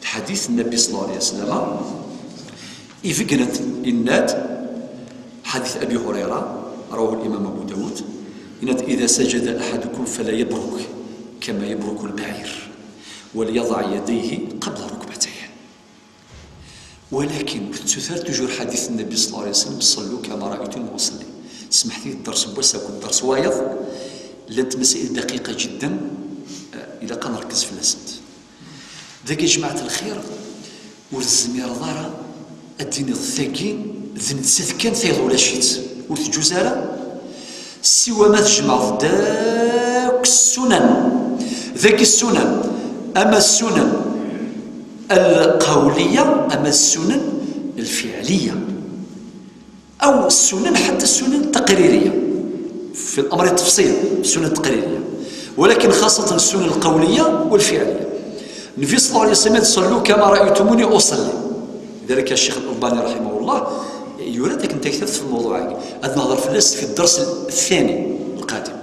الحديث النبي صلى الله عليه وسلم يفقنت إنات. حديث أبي هريرة رواه الإمام أبو داود. إنات: "إذا سجد أحدكم فلا يبرك كما يبرك البعير، وليضع يديه قبل ركبتيه." ولكن كنت تثار توجور حديث النبي صلى الله عليه وسلم: "صلوا كما رأيتم أصلي". سمحتي الدرس بوسا كنت درس وايض، لانت مسائل دقيقة جدا، آه، إلا كان نركز في الأسد. ذاك يا جماعة الخير، ور تزمير ضارة الدين الثقين، ذن تسد كان ثيض ولا شيت، ور تجوز أرى. سوى ما تجمع ذاك السنن، ذاك السنن، أما السنن القولية، أما السنن الفعلية، أو السنن، حتى السنن التقريرية. في الأمر التفصيل، السنن التقريرية، ولكن خاصة السنن القولية والفعلية. النبي صلى الله عليه وسلم: "صلوا كما رأيتموني أصلي". لذلك الشيخ الألباني رحمه الله يريد أن تكتب في الموضوع هذا. هذا نهضر في الناس في الدرس الثاني القادم.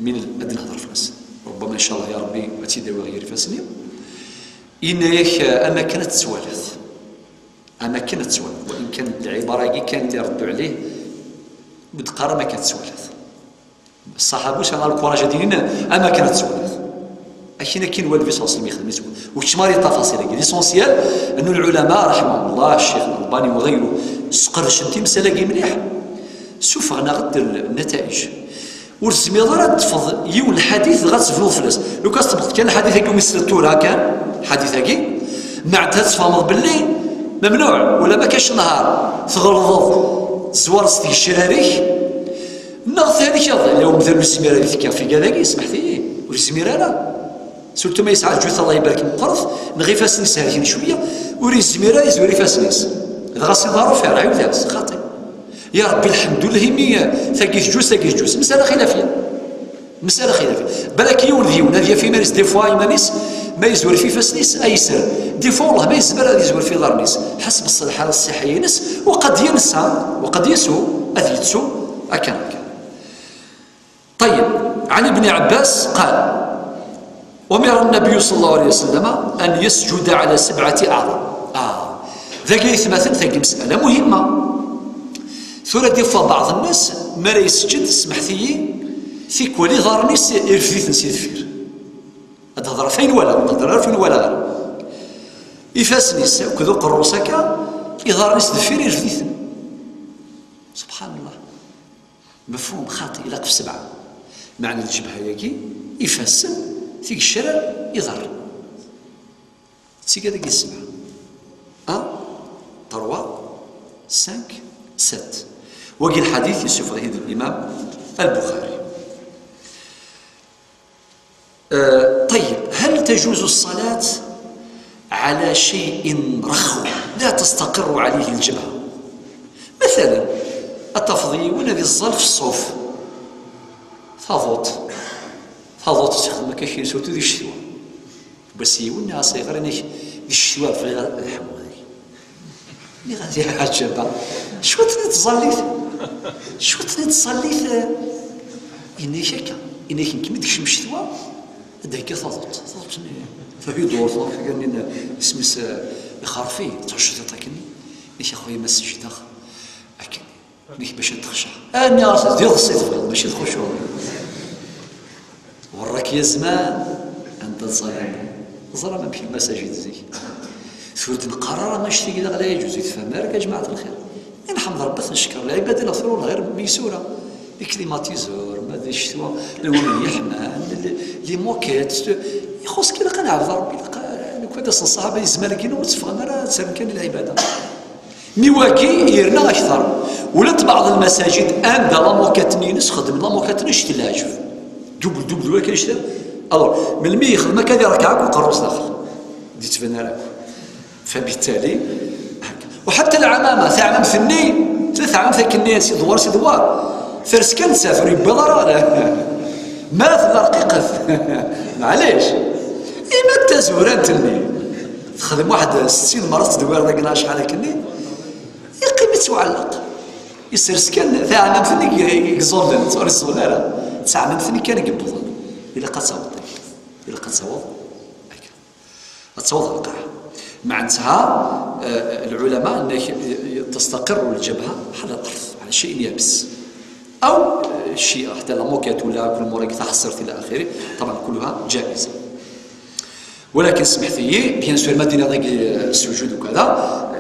من ال-، هذا نهضر في الناس. ربما إن شاء الله يا ربي ما تيداوي غير فاسني. إن ياك أماكن تسوالف. أماكن تسوالف. وإن كان العبارة كي كان اللي ردوا عليه، بتقارن أماكن تسوالف. الصحابة شغال الكوراج ديننا أماكن تسوالف. أكيد كاين والو صلى الله عليه وسلم يخدم يسوى. وكش ماري التفاصيل هكي. ليسونسيال أنه العلماء رحمهم الله، الشيخ الألباني وغيره، سقرش انت مسألة كي مليح. سوف غناغد النتائج. ور تزميض راه تفض يو الحديث غتفضل فلاس. لو كاس تبقى كان الحديث هكا مستر تورا كان، الحديث هكي. ما عاد تفهمض باللي ممنوع ولا ما كاش نهار. تغلظ زوار ستي الشراريك. نغ ثاني كيض. لو مثال الزمير هذه كان في كذا، سمحتي، ور تزمير أنا. سورتو ما يسعى الجوث، الله يبارك مقرف، نغي فاسنس هذه شوية، ور يزمير يزوري فاسنس. إذا غاسي ضارو فيها، راهي وداس، خاطي. يا ربي الحمد لله، مي ثقيت جوز، ثقيت جوز. مسألة خلافية. مسألة خلافية. بالك يولد يولد، هذه في مانيس، دي فوا مانيس، ما يزور في فاسنس أيسر. دي فوا والله ما يزبر، هذا يزور في ضارنيس. حسب الص-، الحالة الصحية ينس، وقد ينسى، وقد يسو، أذ يتسو، أكن، أكن. طيب، عن ابن عباس قال: "أمر النبي صلى الله عليه وسلم أن يسجد على سبعة أعظم". آه. ذاك يثمثل ثاك مسألة مهمة. ثورة دي فوا بعض الناس ما راه يسجد، سمحتي، في كوالي ظهرني سي-، يرفديت نسي دفير. Ad hedreɣ ɣef ayen walaɣ, ad hedreɣ ɣef ayen walaɣ ara. Ifassen-is akked uqerru-s akka, iḍarren-is deffir irfed-iten. Subḥan Allah. Mefhum xaṭi, ilaq f sebɛa. Meɛna lǧebha-yagi, ifassen, tigecrar, iḍarren. Tigad-agi d sebɛa. Un, trois, cinq, sept. Wagi lḥadit yessufeɣ-it-id l'imam al-Buxari. آه، طيب، هل تجوز الصلاة على شيء رخو لا تستقر عليه الجبهة؟ مثلا، ad tafeḍ yiwen ad iẓẓal f ṣṣuf. Taḍuṭ. Taḍuṭ txedm akka kra, surtout di ccetwa. Bas yiwen nniɣ-as: "Ayɣer inek di ccetwa bɣiɣ ad ḥemmuɣ deg-k?" Nniɣ-as: "Ya ɛǧaba, cwiṭ n tẓallit, cwiṭ n tẓallit, eh." Yenna-ak akka, yenna-ak: "Nekk mi d-tekcem ccetwa, ad d-heggiɣ taḍuṭ, taḍuṭ-nni, tahidur, taḍuṭ-nni, isem-is, eh, ixerref-iyi, ttɛucciḍ akken." Yenna-ak: "A xuya, ma sejdeɣ akken." Nek bac ad texceɛ. Nniɣ-as d iḍes i tebɣiḍ, mačči d xcuɛ. Werrak ya zman, anda ẓẓalin. Ẓram amek lmasajid zik. Tura d-neqqar ara annect-agi daɣ la yaǧuz, i tfehmem ara, a jmaɛat lxir. I nḥemd Rebbi, ad t-neckeṛ, lɛibada neɣ tura ur neɣ ɣir mi yessura. Les climatiseurs, ma di ccetwa, lwamen yeḥman, les, les moquettes, ixuṣ kan ilaq ad neɛbed Rebbi, ilaq, nekk ad as-nṣaḥ, a yezmer-agi ur tteffɣen ara, ad ttren kan i lɛibada. Mi wagi yerna akter, ula d baɛḍ lmasajid anda la moquette-nni-ines xedmen la moquette-nni ccet n leɛǧeb. Double, double, ula kan ccet. Alors, melmi yexdem akka, di rrekɛa akk uqerru-s daxel. D-yettban ara. Fabittali, u ḥatta lɛamama, taɛmamt-nni, tella taɛmamt akken-nni, si dwar, si dwar. Ters kan, tesɛef, ur yewwiḍ ara. Ma tella rqiqet. Maɛlic. Ima d tazurant-nni. Texdem waḥed settin merra, tettdewwireḍ akken acḥal akken-nni, yeqqim yettwaɛelleq. Isers kan taɛlamt-nni i, i, i iẓulen, ur iẓul ara. D taɛlamt-nni kan i yewwḍen. Ilaq ad taweḍ. Ilaq ad taweḍ akka. Ad taweḍ ɣer lqaɛa. Meɛnaha, eh, العلماء أنك تستقر الجبهة على الأرض، على شيء يابس. أو، eh, شيء حتى la moquette ولا كل مرة تحصرت إلى آخره. طبعا كلها جائزة. ولكن سمحت لي، bien sûr، ما دينا داك السجود وكذا،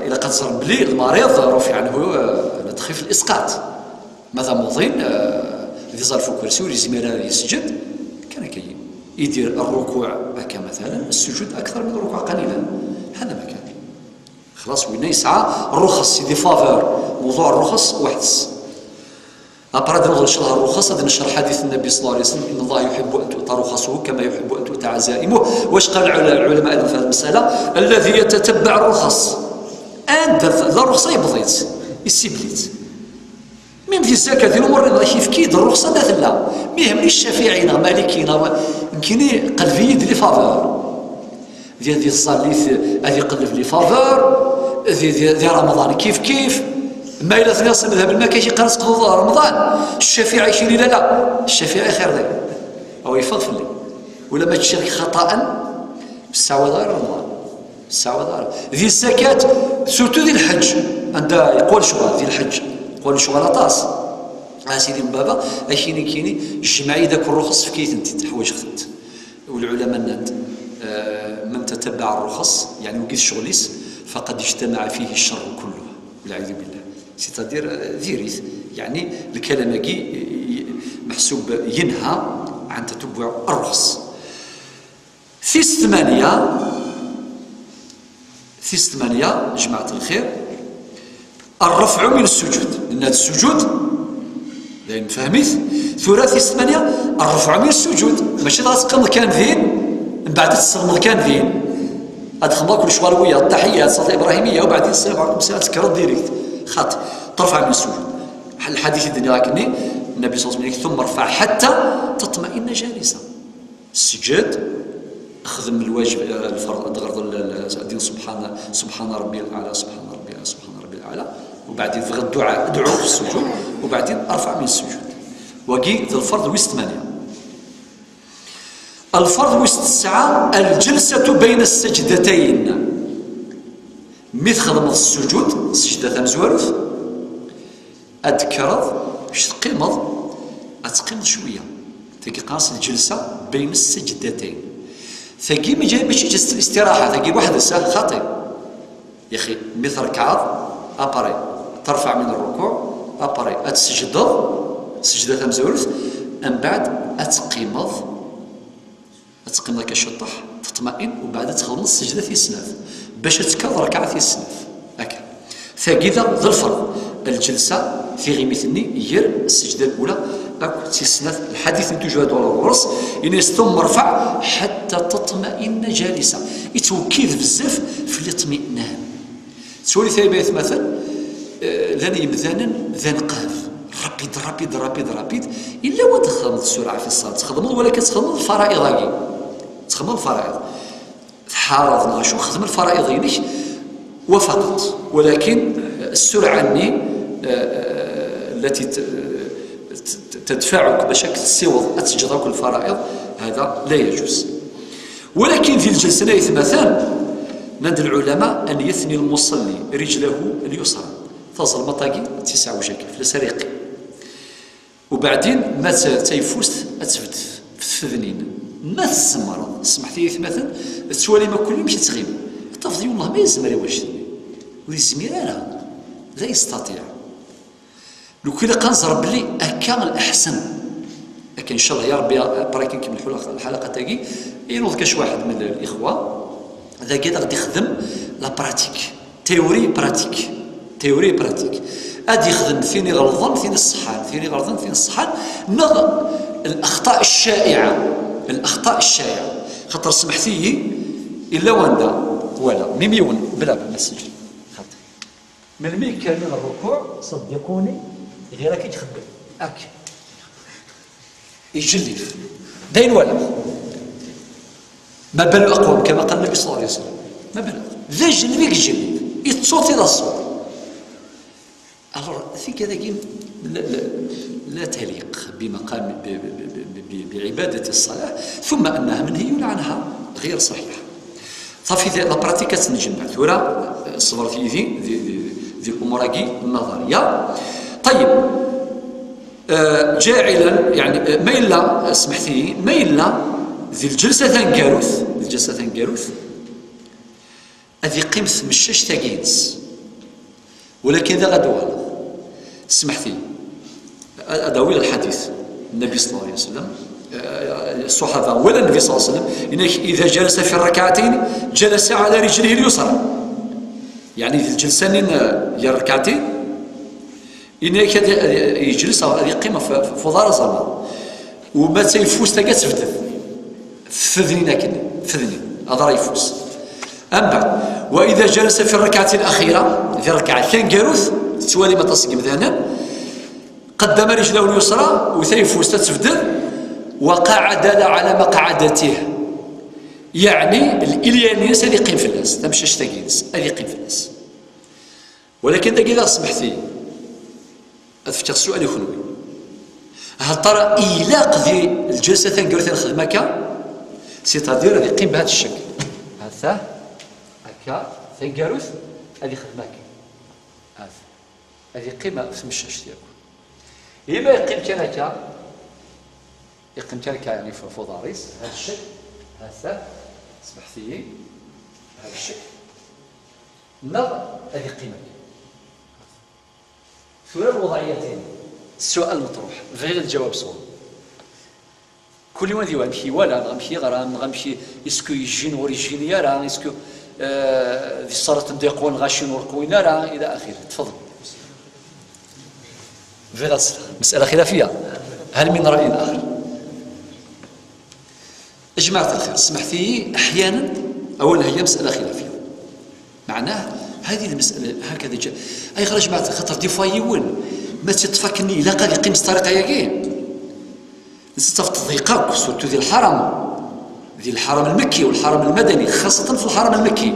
إلا قد زر بلي المريض رفع عنه، آه، تخفيف الإسقاط. ماذا موضين، آه، إذا زال فوق كرسي ولا زميرة يسجد، كان كي يدير الركوع هكا مثلا، السجود أكثر من الركوع قليلا. هذا ما كان. خلاص، وين يسعى الرخص، سي دي فافور. موضوع الرخص وحدس. Après, ad nehder ncallah الرخص, ad ncerḥ حديث النبي صلى الله عليه وسلم: "إن الله يحب أن تؤتى رخصه كما يحب أن تؤتى عزائمه". واش قال العل-، العلماء أيضا في هذه المسألة؟ الذي يتتبع الرخص. Anda la rruxsa yewweḍ-itt, yessibel-itt. Même di zzakat, di lumuṛ-nniḍen, kif-, kif-, d rruxsa anda tella. Mi yehmel Ccafiɛi neɣ Maliki neɣ wa-, nekkini qelleb-iyi-d les faveurs. Di, di tẓallit ad iqelleb les faveurs, di, di, di Remḍan kif kif. Ma yella tenniḍ s madhab n Maliki yeqqar-as qḍuḍ Remḍan, Ccafiɛi kini la la, Ccafiɛi xir di. Aw yeffeɣ fell-i. Ula ma ččiɣ xaṭaen, ur ssawaḍ ara Remḍan. Ur ssawaḍ ara. Di zzakat, surtout di lḥeǧǧ, anda yeqqel ccɣel, di lḥeǧǧ, yeqqel ccɣel aṭas. A sidi n baba, akini kini, jmeɛ-iyi-d akk rruxes, efk-iyi-tent-id, ḥwaǧeɣ-tent. Ulɛulama nnan-d, eh, من تتبع الرخص, yeɛni wigi d ccɣel-is, فقد اجتمع فيه الشر كله. والعياذ بالله. C'est-à-dire, eh, diri-t. Yeɛni, lkalam-agi, eh, meḥsub yenha ɛan tatabbuɛ rruxes. Tis tmanya, tis tmanya, jmaɛt lxir, الرفع من السجود. Nenna-d ssujud, d ayen nefhem-it. Tura tis tmanya, الرفع من السجود. Mačči dɣa teqqimeḍ kan din, mbeɛd ad tesselmeḍ kan din. Ad txedmeḍ akk lecɣal wiyaḍ, ttaḥiyat, ṣṣalat ibrahimiyya, ubeɛdin, السلام عليكم, ad tekkreḍ direct. Xaṭi, ترفع من السجود. Lḥadit i d-nniɣ akkenni, Nnabi ṣalla Llahu ɛalayhi wa sallam, ثم ارفع حتى تطمئن جالسا. Sǧed, xdem lwajeb, eh, lferḍ, ad d-teɣreḍ l-, l-, din سبحان، سبحان ربي الأعلى، سبحان ربي الأعلى، سبحان ربي الأعلى. وبعدين tebɣiḍ dduɛa, dɛu fi ssujud. وبعدين ارفع من السجود. Wagi d lferḍ wis tmanya. Lferḍ wis tesɛa, الجلسة بين السجدتين. Mi txedmeḍ ssujud, ssejda tamezwarut, ad d-tekkreḍ, bac teqqimeḍ, ad teqqimeḍ cwiya. Tagi qqaren-as lǧelsa بين السجدتين. Tagi mačči, mačči ǧast listiraḥa, tagi weḥd-s, ah, xaṭi. Yaxi, mi trekɛeḍ, après, terfaɛ min rrukuɛ, après, ad tseǧdeḍ, seǧda tamezwarut, mbeɛd ad teqqimeḍ, ad teqqimeḍ akka ciṭṭaḥ, teṭma'in, u mbeɛd ad txedmeḍ seǧda tis snat, bac ad tekkeḍ rekɛa tis snat. Akka. Tagi daɣ d lferḍ. Lǧelsa, tiɣimit-nni, ger sseǧda lula akk d tis snat, lḥadit n tuǧuha d wala ɣur-s, ini-as tumma rfaɛ ḥatta taṭma'inna ǧalisa. Ittwekkid bezzaf f liṭmi'nan. Ttwali tayma yetmaten, eh, llan yemdanen d aneqqad. Rapid, rapid, rapid, rapid. Illa wa txedmeḍ sura fi ṣṣalat. Txedmeḍ wala kan txedmeḍ lfara'iḍ-agi. Txedmeḍ lfara'iḍ. Tḥaraḍ neɣ acu, xdem lfara'iḍ-inek, wa faqat. Walakin, eh, ssurɛa-nni, eh, eh, التي ت-، ت-، تدفعك باش راك تسيوض، تسجد كل الفرائض، هذا لا يجوز. ولكن في الجلسة ثلاث مثلا، نند العلماء أن يثني المصلي رجله اليسرى. Taẓelmaṭ-agi, tisɛa wejak, fell-as ara yeqqim. Ubeɛdin, ma d ta-, tayeffust, ad tebded f tfednin. Ma tzemreḍ, smeḥt-iyi tmaten, tettwalim akk amek i ttɣimin. Tafeḍ yiwen, Allah, ma yezmer i wajden. Ur yezmir ara. لا يستطيع. Lukan ilaq ad nẓer belli akka leḥsen. Akka, ncallah, ya Rebbi, après kan nkemmel lḥula-, lḥalaqat-agi, inuḍ kac waḥed min lixwa, dagi ad aɣ-d-ixdem la pratique. Théorie pratique. Théorie pratique. Ad ixdem tin iɣelḍen, tin ṣeḥḥan, tin iɣelḍen, tin ṣeḥḥan, neɣ الأخطاء الشائعة. الأخطاء الشائعة. Xaṭer smeḥt-iyi, illa wanda, wala, mim yiwen, bla, bla, ma sǧil. Xaṭi. Melmi yekker min rrukuɛ, صدقوني, ɣir akka i ixeddem. Akka. Iǧellib. D ayen walaɣ. ما بال الأقوام كما قال النبي صلى الله عليه وسلم. ما بال الأقوام. D aǧellib i iǧellib. Ittuṭi d aṣṣur. Alors, tigad-agi لا، لا، لا تليق بمقام، ب-، ب-، بعبادة الصلاة، ثم أنها منهي عنها، غير صحيحة. صافي، la pratique ad tt-njemmeɛ. Tura, ṣebret yid-i di, di, di الأمور-agi النظرية. طيب. آه، جاعلا، يعني، آه، ma yella, آه، smeḥt-iyi, ma yella di lǧelsa taneggarut, di lǧelsa taneggarut, ad yeqqim tmeccact-agi-ines. Walakin daɣ ad uɣaleɣ. Smeḥt-iyi. Ad, ad awiɣ lḥadit n Nnbi صلى الله عليه وسلم. آه، الصحابة ولا النبي صلى الله عليه وسلم، إنك إذا جلس في الركعتين جلس على رجله اليسرى. يعني di lǧelsa-nni n, آه، ger rrekɛatin, Ini-ak ad, ad yeǧles, ad yeqqim ɣef, ɣef uḍar aẓelmaḍ. U ma d tayeffust-agi ad tebded. F tfednin akken, f tfednin, aḍar ayeffus. Ambeɛd, وإذا جلس في الركعة الأخيرة, di rrekɛa taneggarut, tettwalim aṭas n yemdanen, قدم رجله اليسرى, u tayeffust ad tebded, وقعد على مقعدته. Yeɛni, l-, ilyan-ines ad yeqqim fell-as, tamcact-agi-ines, ad yeqqim fell-as. Walakin dagi daɣ smeḥt-iyi, ad fkeɣ ssual i kenwi. Hal tara ilaq di lǧelsa taneggarut ad nexdem akka? C'est-à-dire ad yeqqim b'had ccekl. Hata, akka, taneggarut, ad yexdem akka. Hata. Ad yeqqim ɣef tmeccact yakk. Ima yeqqim kan akka, yeqqim kan akka, yeɛni f, f uḍar-is, b'had ccekl, hata, smeḥt-iyi, b'had ccekl. Neɣ ad yeqqim akka. Tura lwuḍɛiyat-agi, السؤال المطروح, bɣiɣ lǧawab sɣur-m. Kul yiwen ad iwali amek iwala, neɣ amek yeɣra, neɣ amek i-, est-ce que yejjin ur yejjin ara, est-ce que, euh, di ṣṣalat n diqun lɣacin ur qwin ara, ila axiri. Tfeḍl. Bɣiɣ ad s-, مسألة خلافية. هل من رأي آخر؟ جماعة الخير, سمحتي, أحيانا أولا هي مسألة خلافية. معناه هذه المسألة هكذا جاء. أي خرج مع خاطر des fois يون ما تتفكني لا قال يقيم الطريقة ياكي. نستفد الضيقة surtout ذي الحرم, ذي الحرم المكي والحرم المدني, خاصة في الحرم المكي.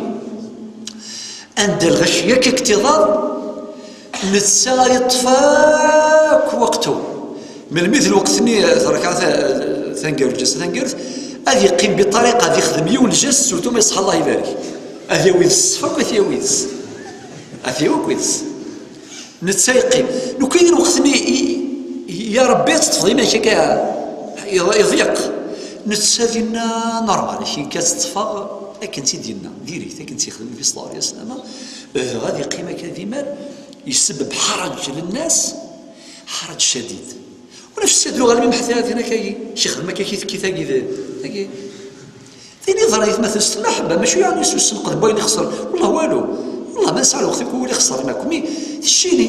Anda lɣaci yak aktiḍaḍ, netta yeṭṭef akk waqtu. Melmi d lweqt-nni, terka ta-, taneggarut, lǧelsa taneggarut, ad yeqqim biṭariqa, ad yexdem yiwen lǧest, surtout ma yeṣḥa, Allah ibarek. Ad yawi d ssef akk, ad yawi d s-, ad yawi akk d s-, netta yeqqim. Lukan lweqt-nni, i, i, ya Rebbi, teṭṭfeḍ iman-ik akka, iḍ-, iḍyeq. Netta dinna normal, akken kan teṭṭfeɣ, akken tt-id-yenna, direct, akken tt-yexdem Nabi sallallahu alayhi wa sallam, eh, ad yeqqim akka d imal, yesbeb ḥaraǧ linnas, ḥaraǧ cadid. Ur nefsi ad nuɣal mi meḥtiya din akka-yi, kexdem akka ki tekki tagi d, tagi. Tin iḍra yetmaten s tmaḥba, mačči yeɛni s usenqed n wayen ixṣer. Wellah walu. Wellah ma nesɛa lweqt akk wul ixṣer, ma kumi tcini.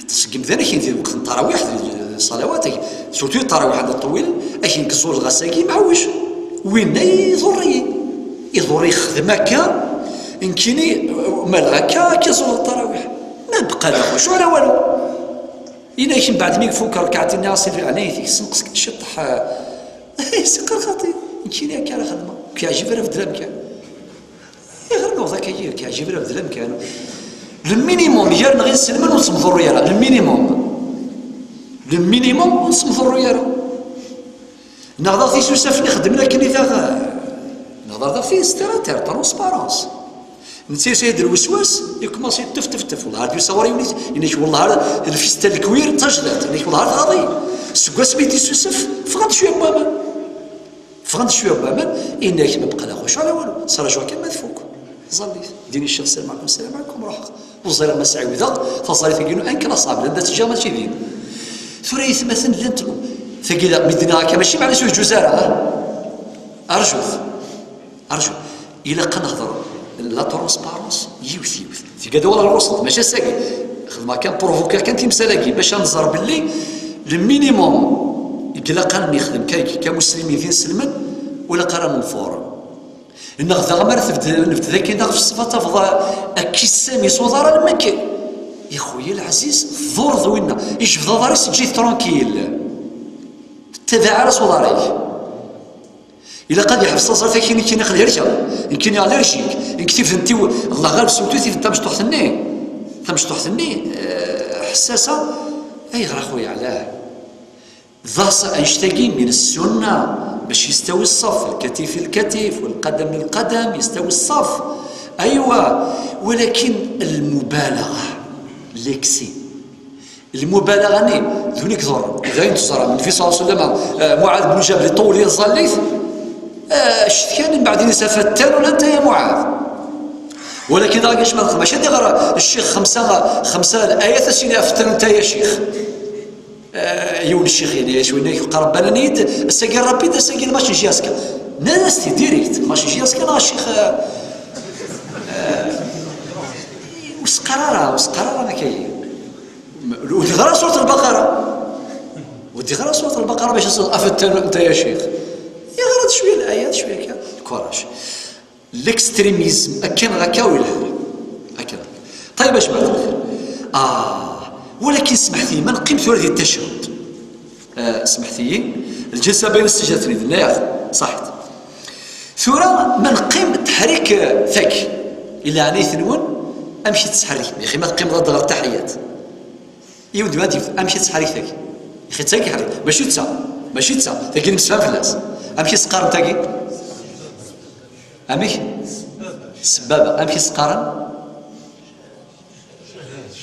Tṣeggem d anakin di lweqt n ttarawiḥ, di ṣalawat, surtout ttarawiḥ d ṭṭwil, akin keẓul ɣas agi, mɛewwec. Winna iḍurr-iyi. Iḍurr ixdem akka, nekkini, malɣ akka, akka ẓul ttarawiḥ. Ma bqa d axuc, ala walu. Ina-k mbeɛd mi ifuk rrkaɛtin-nni, ɣas ifi ɛnayt-ik, senqes kan ciṭṭaḥ, eh, siqar xaṭi, nekkini akka ara xedmeɣ, ur k-yeɛjib ara beddel amkan. Iɣer nuɣeḍ akka, ur k-yeɛjib ara beddel amkan. Le minimum, gar-neɣ inselmen ur nettemḍurru ara, le minimum. Le minimum ur nettemḍurru ara. Neɣ daɣ tisusafen ixeddmen akken i taɣ, neɣ daɣ daɣ fi terre à terre, transparence. Netta yusa-d lweswas, ikumaṣi tef, tef, tef. Wellah, ar d-yusa ɣur-i yiwen, yenna-k, wellah, ar lfista n lekwir d tajdiṭ. Yenna-k, wellah, ar tɣaḍ-iyi. Seg wasmi i d-isusef, ffɣent cwiya n waman. Ffɣent cwiya n waman, yenna-k, ma bqa d axuc, ala walu. Ttrajuɣ kan ma tfuk. Ẓallit. Din i Ccix, sslam ɛlikum, sslam ɛlikum, ruḥeɣ. Ur ẓriɣ ma sɛiwdeɣ taẓallit-agi-inu, anka la ṣab, landa teǧǧa mačči din. Tura yetmaten llant, tagi da, mi d-nniɣ akka, mačči meɛna ur yeǧuz ara, ah. Arjut. Arju, ilaq ad nehder la transparence yiwet yiwet. Tga-d awal ɣer ɣur-sent, mačči ass-agi. Xedmeɣ kan, provoquer kan timsal-agi, bac ad nẓer belli le minimum i ilaq ad nexdem ka, ka muslimin d inselmen, ur ilaq ara nenfur. Neɣ daɣ mi ara tebd-, nebded akken daɣ f ṣṣfa, tafeḍ akkis sami s uḍar alma akka. Ixuya lɛziz, tḍurreḍ winna, ijbed aḍar-is, eǧǧ-it tranquille. Ttabaɛ ara s uḍar-ik. Ilaq ad yeḥbes taẓallit-agi, nekkini aql-i helkeɣ, nekkini allergique, nekk tifent-iw, Allah ɣaleb, surtout tifent tamecṭuḥt-nni, tamecṭuḥt-nni, eh, ḥessasa. Ayɣer a xuya, ɛlah? Ḍas annect-agi من السنة باش يستوي الصف، الكتف الكتف والقدم القدم يستوي الصف. أيوة، ولكن المبالغة، l'excès. Lmubalaɣa-nni, d win i iḍurren. D ayen teẓram. Nnbi ṣalla Llahu ɛalayhi wa sallam, eh, Muɛad bnu Ǧabal iṭewwel i tẓallit, eh, ccetkan, mbeɛd ini-as: "Afattan anta ya Muɛad." Walakin daɣ, kacma, mačči ad iɣer ccix xemsa, xemsa layat, ad s-yini: "Afattan anta ya ccix." Eh, yiwen ccix yenna-yas, winna yeqqar: "Banan-iyi-d, ass-agi rapide, ass-agi lmac n J S K." Nnan-as-t-id direct, lmac n J S K neɣ ccix, eh, eh, ur s-qqar ara, ur s-qqar ara akka-yi. Ur d-yeɣra surat Lbaqara. Ur d-yeɣra surat Lbaqara bac as-, afattan anta ya ccix. Yeɣra-d cwiya layat, cwiya kan. Kurac. L'extrémisme, akka neɣ akka ur ilha. Akka. Ṭayeb, a jmaɛt lxir. Ah, walakin smeḥt-iyi, ma neqqim tura di tacahud. Ah, smeḥt-iyi, lǧilsa bayna ssajdatayni, d-nniɣ, ṣaḥit. Tura, ma neqqim teḥrik, eh, tagi. Ila ɛnayt-nwen, amek i tettḥerrikem? Yaxi ma teqqimeḍ ad ɣer taḥiyat. Yiwen d yiwen ad yif-, amek i tettḥerrik tagi? Yaxi d tagi ḥerrik. Mačči d ta. Mačči d ta. Tagi nemsefham fell-as. Amek i s-qqaren tagi? Amek? Sebbaba. Amek i s-qqaren?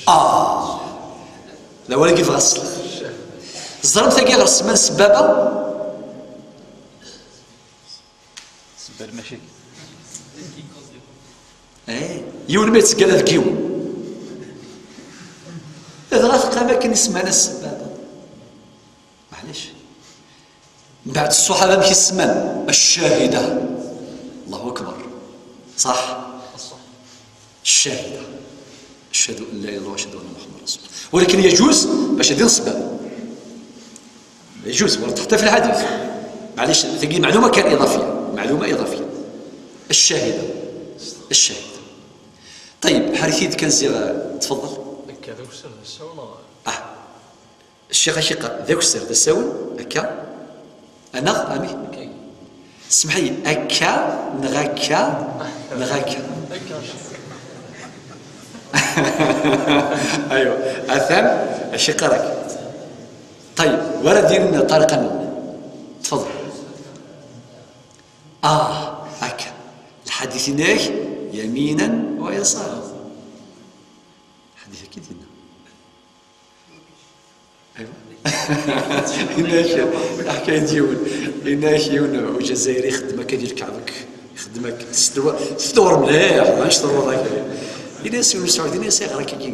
Ah. D awal-agi bɣiɣ ad s-sleɣ. Teẓram tagi ɣer semman sebbaba? Sebba lmacakil. Eh, yiwen ma yettgalla deg yiwen. Dɣa teqqam akken i semman-as sebbaba. Maɛlic. Mbeɛd ṣṣuḥaba amek i semman? Ccahida. Allahu akbar. Ṣaḥ? Ccahida. Ashhadu an la ilaha illallah wa ashhadu anna Muhammadan rasulullah. Walakin yajuz bac ad d-ineṣba. Yajuz, ورد حتى في الحديث. Maɛlic, tagi معلومة كان إضافية. معلومة إضافية. الشاهدة. الشاهدة. طيب، ḥerrek-iyi-d kan ziɣ, tfeḍḍel. Akka, d awessar d asawen neɣ? Ah. Ccix ad k-iqqar, d awessar d asawen, akka? Anaɣ, amek? Akka. Semmeḥ-iyi, akka, neɣ akka, neɣ akka? Akka. Aywa, atan, acu iqqar akka? Ṭayeb, wara d-yinin ṭṭariqa-nwen. Tfeḍḍel. Ah, akka. Lḥadit-inek, yaminan wa yasara. Lḥadit-agi d-yenna. Aywa. Yenna-k, aḥka-yi-d yiwen. Yenna-ak yiwen ujazzayri ixeddem akka di lkaɛbek, ixeddem akka, tesdewwer, tesdewwer mliḥ, mačči tedewwer akka. Yenna-as yiwen usaɛudi, yenna-as: "Ayɣer akka-agi?"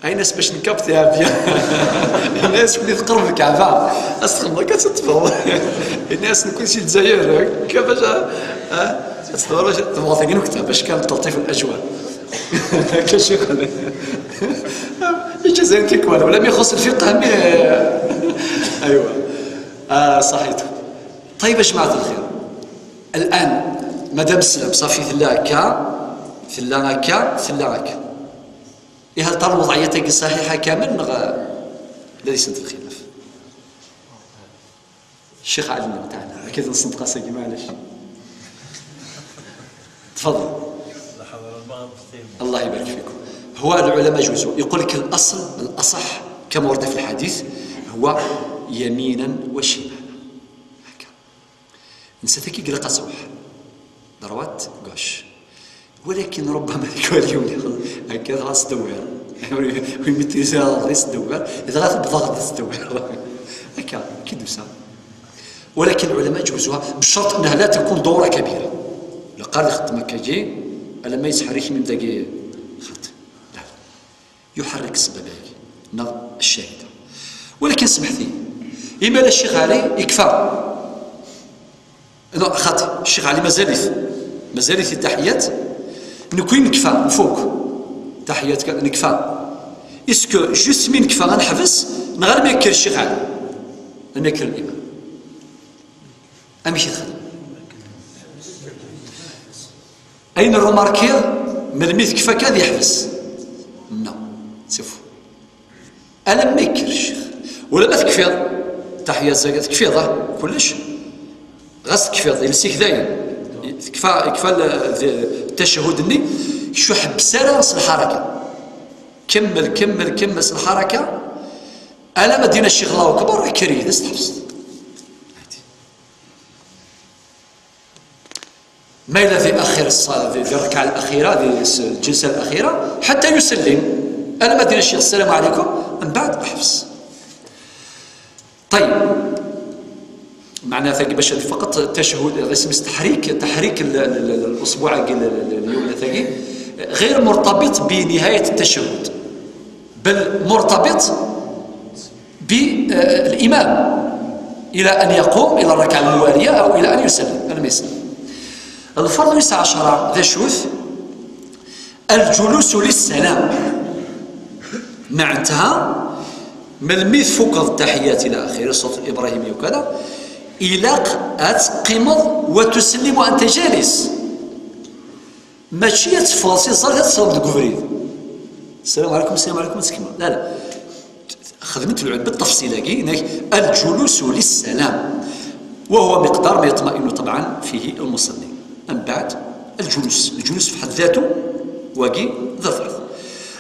Ayen-as bac nekkabeḍ iɛebya. Yenna-as: "Win teqreb lkaɛba, ad s-txedmeḍ akka, ad teṭṭfeḍ." Yenna-as: "Nekk si Lezzayer, akka bac a, a, ad tedewwer, bac tebɣa tagi nukta, bac kan telṭif lajwa." Akka ccix. Iǧazayen tikwal, wala mi ixuṣ lfiqh, mi, aywa. Ah, صحيت. طيب يا جماعة الخير. الآن مادام سلم صافي، تلا هكا، تلا هكا، تلا هكا. إيه، هل ترى الوضعية تاعي صحيحة كامل نغ-، لا يسد الخلاف؟ الشيخ علي تاعنا، أكيد نصدق ساكي، معليش. تفضل. الله يبارك فيكم. هو العلماء جوزوا، يقول لك الأصل، الأصح كما ورد في الحديث، هو يمينا وشمالا. هكا. نساتك يقلق صبح. دروات، غوش. ولكن ربما يكون اليوم هكذا غاس دوير. ويمتي غاس دوير. إذا غاث بضغط دوير. هكا، كي دوسا. ولكن العلماء جوزوها بشرط أنها لا تكون دورة كبيرة. لقال خدمة كاجي، ألا ما يسحريش من داكي خط. لا. يحرك السبب هاي. نغ الشاهدة. ولكن سمحتي، إما لا الشيخ علي يكفى. لا، خاطي، الشيخ علي مازالت. مازالت التحيات. نكوي نكفى، نفوك. تحيات ك-، نكفى. إسكو جوست مين نكفى غنحبس، نغير ما يكر الشيخ علي. ما يكر الإمام. أمشي خدم. أين الروماركير؟ من الميت كفى كاد يحبس. نو. سيفو. ألم ما يكر الشيخ. ولا ما تكفيض. تحية الزكاة تكفيض، آه، كلش. غاس تكفيض، يمسيك دايم. تكفى، يكفى ال-، التشهد الني. شو حبس راس الحركة. كمل، كمل، كمل الحركة. ألا ما دينا الشيخ الله أكبر، كريه، دست حبس. ما إلا في آخر الصلاة، في، في الركعة الأخيرة، في الس-، الجلسة الأخيرة، حتى يسلم. أنا ما دير الشيخ السلام عليكم، من بعد أحبس. طيب. معناتها باش فقط التشهد، اسم تحريك، تحريك ال-، ال-، ال-، الأصبع ال-، ال-، ال-، اليمنى ثاقي، غير مرتبط بنهاية التشهد، بل مرتبط بالإمام إلى أن يقوم إلى الركعة الموالية أو إلى أن يسلم، أنا ما يسلم. الفرض يسعة عشرة ذا شوث، الجلوس للسلام. معناتها، من الميت فوق التحيات إلى آخره، صوت الإبراهيمي وكذا، إلاق أتقمض وتسلم وأنت جالس. ماشي تفاصيل صار تتصاوب ديك بريد. السلام عليكم، السلام عليكم، تسكن. لا، لا. خدمت العلم بالتفصيل هاكي، هناك الجلوس للسلام، وهو مقدار ما يطمئن طبعًا فيه المصلي. أم بعد الجلوس، الجلوس في حد ذاته واقي ذا فرض.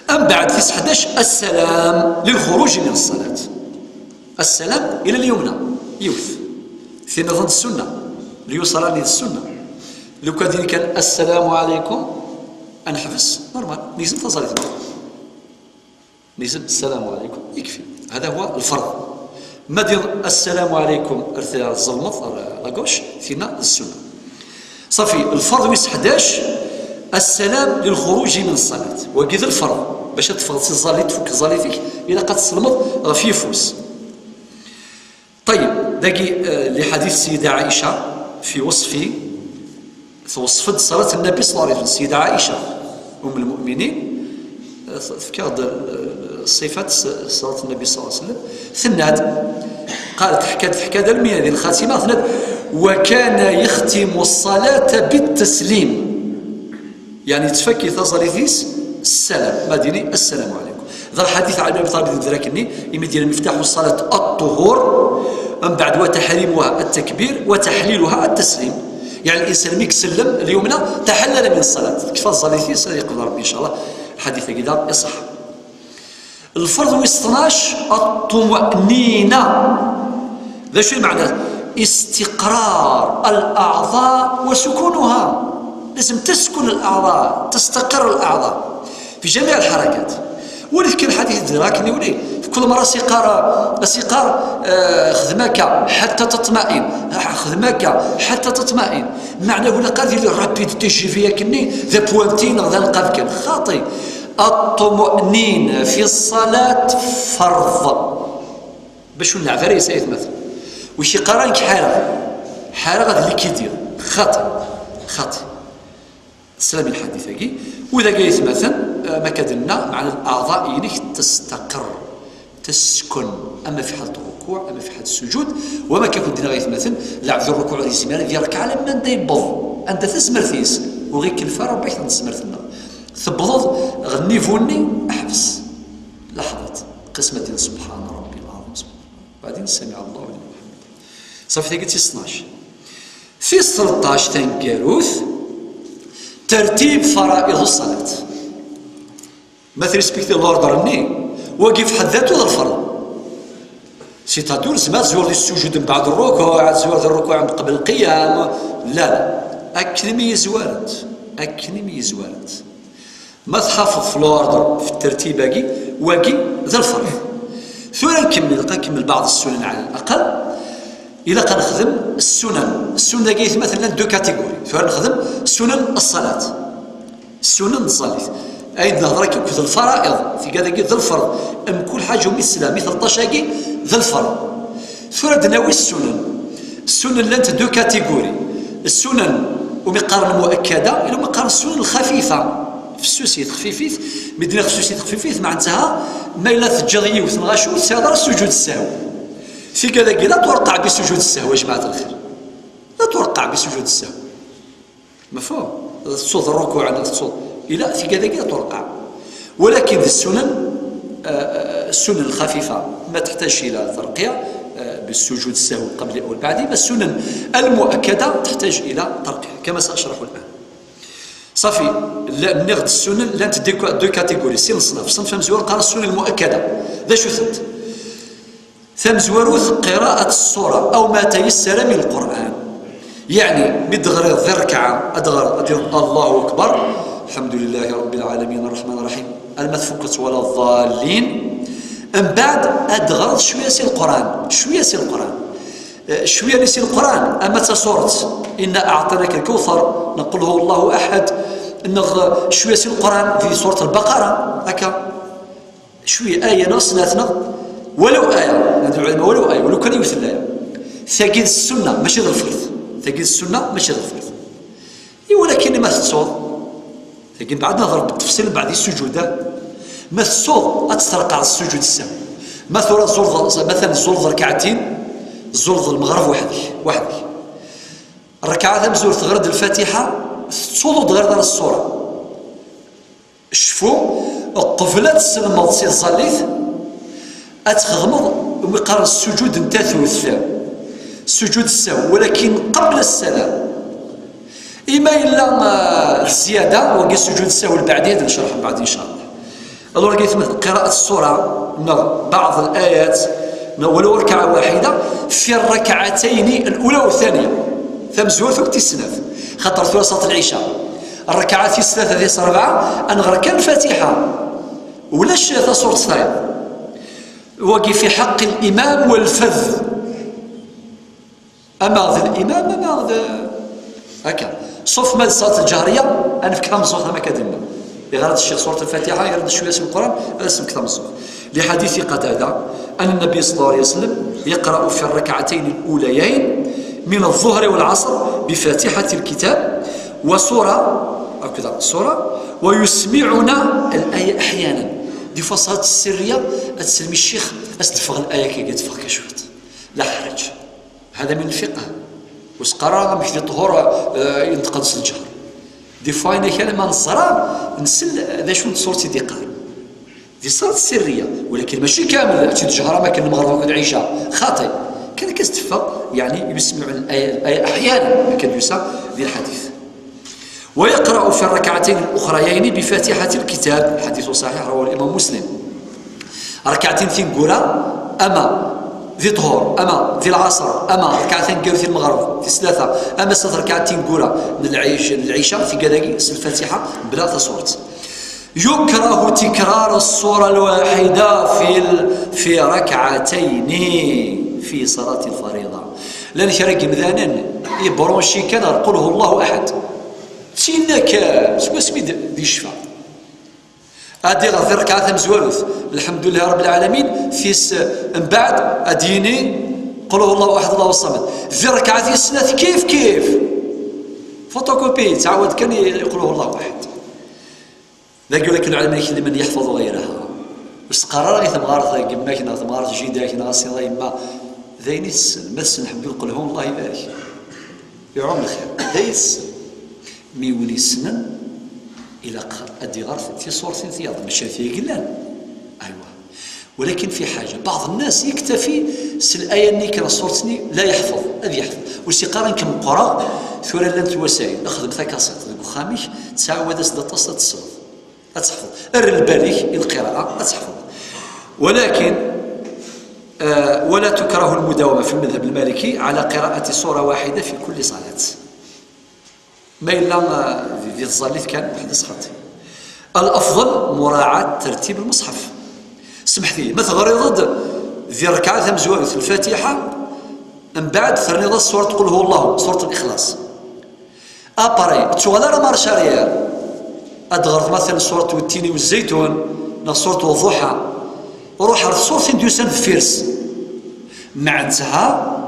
أم بعد في حداش السلام للخروج من الصلاة. السلام إلى اليمنى، يوث. في نظام السنة، اليسرى للسنة. لو كان ديني كان السلام عليكم، أنحبس، نورمال، نيزم تصالي ثمانية. نيزم السلام عليكم، يكفي. هذا هو الفرض. ما دير السلام عليكم، أرث الزلمط، لاكوش، فينا السنة. صافي، الفرض ويس حداش، السلام للخروج من الصلاة. وقيد الفرض، باش تفرض الزالي، تفك الزالي فيك، إلا قد تسلمض غفيفوس. طيب، داكي، آه، لحديث السيدة عائشة في وصف، في وصف صلاة النبي صلى الله عليه وسلم. السيدة عائشة أم المؤمنين، آه، في كاد، آه، صفة صلاة النبي صلى الله عليه وسلم. ثناد، قالت، حكات، حكات المية هذه الخاتمة، ثناد: "وكان يختم الصلاة بالتسليم". يعني تفكي تصلي فيس السلام، ما ديني السلام عليكم. ذا الحديث عن أبي طالب الدراكني، يمدين مفتاح الصلاة الطهور، من بعد وتحريمها التكبير وتحليلها التسليم. يعني الإنسان ميك سلم اليمنى تحلل من الصلاة. كيف تصلي فيس يقبل ربي إن شاء الله. الحديث كذا يصح. الفرض ويستناش الطمأنينة. ذا شو معنى؟ استقرار الأعضاء وسكونها. لازم تسكن الأعضاء، تستقر الأعضاء في جميع الحركات. ولكن الحديث دراك نولي في Kul mara as-iqqar, as-iqqar, eh, xdem akka ḥatta tatma'in, xdem akka ḥatta tatma'in. Meɛna ula qad yili rapid T G V akkenni, d apwanti neɣ d anqab kan. Xaṭi. Aṭṭuma'nina fi ṣṣalat ferḍ. Bac ur nleɛb ara yes-s ay atmaten. Wi k-iqqaran ḥareɣ, ḥareɣ ad likidiɣ. Xaṭi. Xaṭi. Teslam i lḥadit-agi. U dagi ay atmaten, eh, ma akka d-nenna, meɛna leɛḍa-inek testaqer, teskun, ama fi ḥal ṛṛukuɛ, ama fi ḥal ssujud. Wa ma akka ken-d-nniɣ ay atmaten, lɛebd ṛṛukuɛ ur yezmir ara ad yerkeɛ alamma anda yewweḍ, anda tazmert-is, ur ɣ-ikellef ara Ṛebbi akteṛ n tezmert-nneɣ. Tewwḍeḍ ɣer nnivu-nni, ḥbes. Laḥḍet. Qisem ad d-tiniḍ subḥana Ṛebbi lɛaḍim, subḥana Ṛebbi. Baɛdin, samiɛ Llahu liman ḥamidah. Ṣafi, tagi d tis tnac. Tis tleṭṭac taneggarut, tertib fara'iḍ ṣṣalat. Ma trespektiḍ l'ordre-nni, wagi f ḥedd datu d lferḍ. C'est-à-dire, ur tezmireḍ ad tzwireḍ di ssujud mbeɛd rrukuɛ, ad tzwireḍ di rrukuɛ mqebl lqiyam. La, la. Akken imi yezwarent. Akken imi yezwarent. Ma tḥafeḍ f l'ordre, f tertib-agi, wagi d lferḍ. Tura nkemmel, ilaq ad nkemmel baɛḍ ssunan ɛla laqal. Ilaq ad nexdem ssunan. Ssunan-agi ay atmaten llan deux catégories. Tura nexdem ssunan ṣṣalat. Ssunan n tẓallit. Ayen d-nehḍer akka akked lfara'iḍ, tigad-agi d lferḍ. Mkul ḥaǧa umi teslam, i tleṭṭac-agi d lferḍ. Tura ad d-nawi ssunan. Ssunan llant deux catégories. Ssunan umi qqaren mu'akkada, ila umi qqaren ssunan lxafifa. Fessusit, xfifit. Mi d-nniɣ fessusit, xfifit, meɛnaha ma yella teǧǧiḍ yiwet neɣ acu, ur tesɛiḍ ara sujud ssahw. Tigad-agi la turqaɛ bi sujud ssahw, a jmaɛat lxir. La turqaɛ bi sujud ssahw. Mafhum? Tettuḍ rrukuɛ neɣ tettuḍ. Ila, tigad-agi la turqaɛ. Walakin d ssunan, eh, eh, ssunan lxafifa, ma teḥtaǧ ila tarqiya, eh, bi sujud ssahw qabli aw lbaɛdi, ma ssunan almu'akkada teḥtaǧ ila tarqiya, kama sa ashraḥu l'an. Ṣafi, la-, nniɣ-d ssunan llant deux, deux catégories, sin leṣnaf. Ṣṣenf amezwaru qqaren ssunan lmu'akkada. D acu-tent? Tamezwarut, qira'at ṣṣura, aw ma tayassara min lqur'an. Yeɛni, mi d-teɣriḍ di rrekɛa, ad teɣreḍ, ad d-tiniḍ Allahu akbar, lḥemdulillahi rabbil ɛalamin, arreḥman arreḥim, alma tfukkeḍ wala ḍallin. Mbeɛd, ad d-teɣreḍ cwiya si lqur'an, cwiya si lqur'an. Eh, cwiya-nni si lqur'an, ama d tasuret, inna aɛṭinaka lkawthar, neɣ qul huwa Allahu aḥad, neɣ cwiya si lqur'an di surat lbaqara, akka. Cwiya, aya neɣ snat neɣ walaw aya, nadi lɛulama walaw aya, walaw kan yiwet n laya. Tagi d ssunna, mačči d lfert. Tagi d ssunna, mačči d lfert. I walakin ma tettuḍ, tagi mbeɛd nehḍer d ttefṣil mbeɛd i ssujud, ah. Ma tettuḍ, ad testerqaɛeḍ ssujud ssahw. Ma tura tẓulleḍ, matalan tẓulleḍ rekɛatin, tẓulleḍ lmeɣreb weḥd-k, weḥd-k. Rrekɛa tamezwarut teɣriḍ lfatiḥa, tettuḍ ur d-teɣriḍ ara ṣṣura. Cfu, qbel ad tselmeḍ si tẓallit, ad txedmeḍ umi qqaren ssujud n tatut, ssujud ssahw, walakin qabla ssalam. Ima yella, ah, ziyada, wagi ssujud ssahw lbeɛdi, ad necreḥ mbeɛd, in ca Allah. Alors, qira'at ṣṣura, neɣ baɛḍ l'ayat, neɣ walaw rrekɛa waḥida, fi rrekɛatayni l'ula wa ttaniya. Tamezwarut akked tis snat. Xaṭer tura ṣalat lɛica. Rrekɛa tis tlata, tis rebɛa, ad nɣer kan lfatiḥa. Ulac tasuret tayeḍ. Wagi fi ḥeqq l'imam wa lfad. Ama d l'imam, ama d, akka. Ṣuf ma d ṣṣalat lǧehriya, ad nefk tameẓẓuɣt am akka d-nna. Iɣer-d ccix surat lfatiḥa, iɣer-d cwiya si lquran, ad as-nefk tameẓẓuɣt. Li ḥadith Qatada, أن النبي صلى الله عليه وسلم يقرأ في الركعتين الأوليين من الظهر والعصر بفاتحة الكتاب وسورة، هكذا، سورة، ويسمعنا الآية أحيانا. Des fois, ṣṣalat ssirriya, ad tselmi ccix, ad s-d-teffeɣ l'aya, ad teffeɣ kan cwiṭ. La ḥerǧ. هذا من الفقه. Ur s-qqar ara amek di ṭṭhur, eh, yenṭeq-d s lǧehṛ. Des fois, ayen kan ma neẓra, nsel d acu n tṣuṛt i d-iqqar. Di ṣṣalat ssirriya, walakin mačči kamel, ad tt-id-tjehṛ am akken lmeɣreb akked lɛica. Xaṭi. Kan akka s-teffeɣ, yeɛni, يسمع الآية، الآية أحيانا, akken yusa di lḥadit. ويقرأ في الركعتين الأخريين بفاتحة الكتاب. الحديث صحيح، رواه الإمام مسلم. Rrekɛatin tineggura, ama di ṭṭhur, ama di lɛaṣer, ama rrekɛa taneggarut i lmeɣreb, tis tlata, ama snat rrekɛat tineggura n lɛic-, n lɛica, tigad-agi s lfatiḥa, mebla tasuret. يكره تكرار السورة الواحدة في ال... في ركعتين في صلاة الفريضة. Llan kra n yimdanen yebṛunci kan ɣer qul huwa Allahu aḥad. Tinna kan seg wasmi d-, d-yecfa. Ad iɣer di rrekɛa tamezwarut, الحمد لله رب العالمين, tis mbeɛd ad d-yini qul huwa Allahu aḥad Allahu ṣṣamad. Di rrekɛa tis snat kif kif. Photocopie, ttɛawad kan i qul huwa Allahu aḥad. Dagi ulakken lɛilm-ik liman yeḥfeḍ ɣayraha. Ur s-qqar ara i temɣart n yemma-k neɣ temɣart n jida-k neɣ asiḍ a yemma. D ayen i tessen. Ma tessen ḥedd ur qelhu, Allah ibarek. Iɛum lxir. D ayen i tessen. Mi win yessnen, ilaq ad d-iɣer tiṣurtin tiyaḍ, mačči d tigi yellan. Aywa. ولكن في حاجة. بعض الناس يكتفي s laya-nni kan, ṣṣuṛt-nni la yeḥfeḍ, ad yeḥfeḍ. Ur s-iqqar ara nekk meqqreɣ, tura llant lwasayil, xdem takaṣiṭ deg uxxam-ik, ttɛawad-as-d aṭas ad tesleḍ. Ad teḥfeḍ. Err lbal-ik i lqira'a, ad teḥfeḍ. ولكن, آه، ولا تكره المداومة في المذهب المالكي على قراءة سورة واحدة في كل صلاة. Ma yella, ah, di, di tẓallit kan, weḥd-s xaṭi. الأفضل مراعاة ترتيب المصحف. Semḥet-iyi, ma teɣriḍ-d di rrekɛa tamezwarut Lfatiḥa, mbeɛd terniḍ-as surat Qul Huwa Allahu, surat Lixlaṣ. Après, ur tuɣal ara marche arrière. Ad teɣreḍ, matalan, surat Wettini Wezzaytun, neɣ surat Ḍuḥa. Ruḥ ar tṣurtin d-yusan deffir-s. Mɛenteha,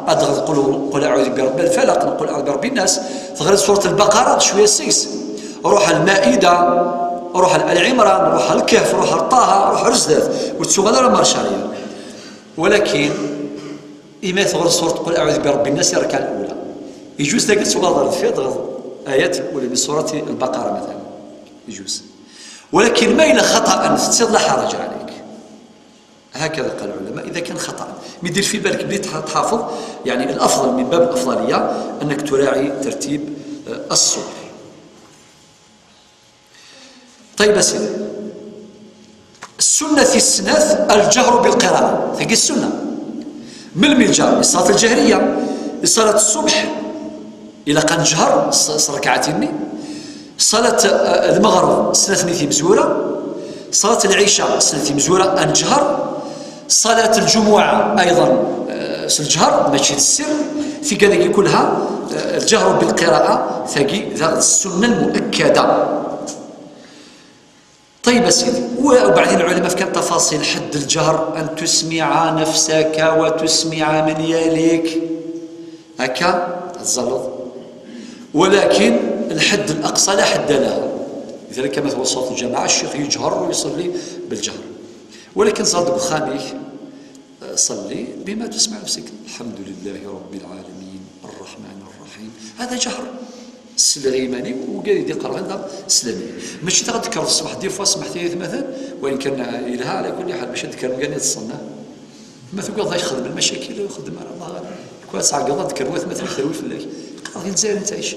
ad teɣreḍ qul, qul aɛudu bi rebbi lfalaq, neɣ qul aɛudu bi rebbi nnas, teɣriḍ surat Lbaqara, cwiya seg-s. Ruḥ ar Lmaida, ruḥ ar Ali Ɛimran, ruḥ ar Lkehf, ruḥ ar Ṭaha, ruḥ ar zdat. Ur tuɣal ara marche arrière. Walakin, imi teɣreḍ surat qul aɛudu bi rebbi nnas i rrekɛa lula, يجوز dagi ad tuɣaleḍ ar deffir, teɣreḍ ayat lula min surat Lbaqara, matalan. يجوز. ولكن ما إلا خطأ تتصير لا حرج عليك. هكذا قال العلماء، إذا كان خطأ. Mais دير في بالك بلي تح-، تحافظ، يعني الأفضل من باب الأفضلية أنك تراعي ترتيب، آه، السور. طيب أسيدي. السنة في السنات الجهر بالقراءة. Tagi السنة. Melmi lǧahr? الصلاة الجهرية. صلاة الصبح. Ilaq ad neǧher s, s rrekɛatin-nni. Ṣalat, eh, lmeɣreb, snat-nni timezwura. Ṣalat lɛica, snat timezwura, ad neǧher. Ṣalat lǧumuɛa, ayḍan, eh, s lǧher, mačči d ssir. Tigad-agi kulha, eh, lǧehru bilqira'a, tagi daɣ d ssunna lmu'akkada. طيب أسيدي، وبعدين العلماء كان تفاصيل حد الجهر، أن تسمع نفسك وتسمع من يليك. هكا تزلط. ولكن الحد الأقصى لا حد له. لذلك كما هو صوت الجماعة، الشيخ يجهر ويصلي بالجهر. ولكن زاد بخاميك، صلي بما تسمع نفسك. الحمد لله رب العالمين، الرحمن الرحيم. هذا جهر. Selleɣ i yiman-iw, wigad i d-iqerben daɣ selleɣ. Mačči daɣ ad d-tekkreḍ ṣṣbeḥ, des fois, smeḥ-iyi a gma-tneɣ, wayen kan yelha, ɛla kulli ḥal, bac ad d-tekker wigad-nni ad teṣṣenna. Ma tugiḍ ad ixdem lmacakil, ur ixeddem ara, Allah ɣaleb. Kul ad tɛeggeḍ ad d-tekker watma-tneɣ terwi fell-ak. Qqareɣ di Lezzayer netta ic.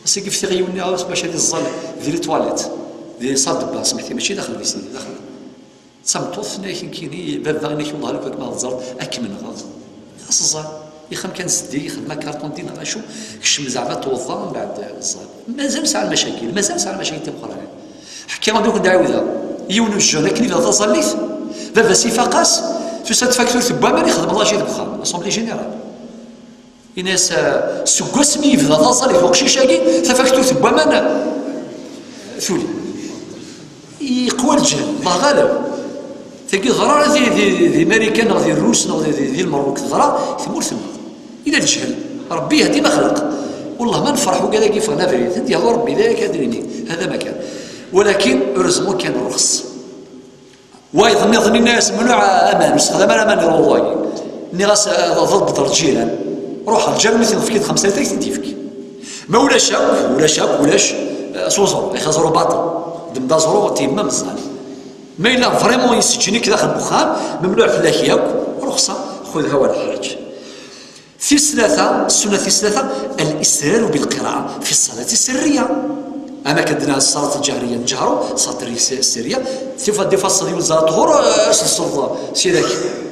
Ass-agi ftiɣ yiwen-nni aɣ-, bac ad iẓẓal di les toilettes, di salle de bain, smeḥ-iyi, mačči daxel di sidi, daxel. D tameṭṭut, tenna-yak nekkini, baba, inna-k wellah lukan ma teẓreḍ, ad kem-nɣeɣ. Xas ẓer, ixem kan zeddig, ixdem akarṭun din neɣ acu, kcem zeɛma tweḍḍa, mbeɛd ẓer. Mazal nesɛa lmacakil, mazal nesɛa lmacakil timeqqranin. Ḥkiɣ-d ur ken-d-ɛiwdeɣ. Yiwen ujjun akken yebda taẓallit, baba-s ifaq-as, tusa-d tfakturt n waman, ixdem laji deg uxxam, l'assemblée générale. Ini-as, eh, seg wasmi yebda taẓallit uqcic-agi, tafakturt n waman, eh, tuli. Yeqwa lǧehd, Allah ɣaleb. Tagi teḍra di, di, di Marikan neɣ di Rrus neɣ di, di, di Lmerruk, teḍra i tmurt-nneɣ. Ila lǧehd, Rebbi yehdi ma xleq. Wellah ma nefreḥ wigad-agi ffɣen abrid, ad d-yehdu Rebbi, d aya kan ad d-nini, hada ma kan. Walakin, heureusement kan rrexs. Wayeḍ nniḍen inna-yas, "Mnuɛ aman, ur sexdam ara aman iḍuḍayi." Nniɣ-as, "Ad, ad tḍebbdeḍ lǧiran. Ruḥ, lǧiran mi t-id-tefkiḍ xemsa, ad t-id-yefk. Ma ulac akk, ulac akk, ulac, eh, s uẓru, ixaẓ ur baṭel. Dem d aẓru, tiyemma meẓẓal. Ma yella vraiment yesseǧǧen-ik daxel n uxxam, memnuɛ fell-ak yakk, ruxsa, xudha wala ḥraǧ." Tis tlata, ssunna tis tlata, الإسرار بالقراءة في الصلاة السرية. Ama kan d ṣṣalat lǧahriya, nǧehru, ṣṣalat sirriya, tifa, tifa ṣṣalat yunza ṭhur, eh, s ṣṣalat, sidak,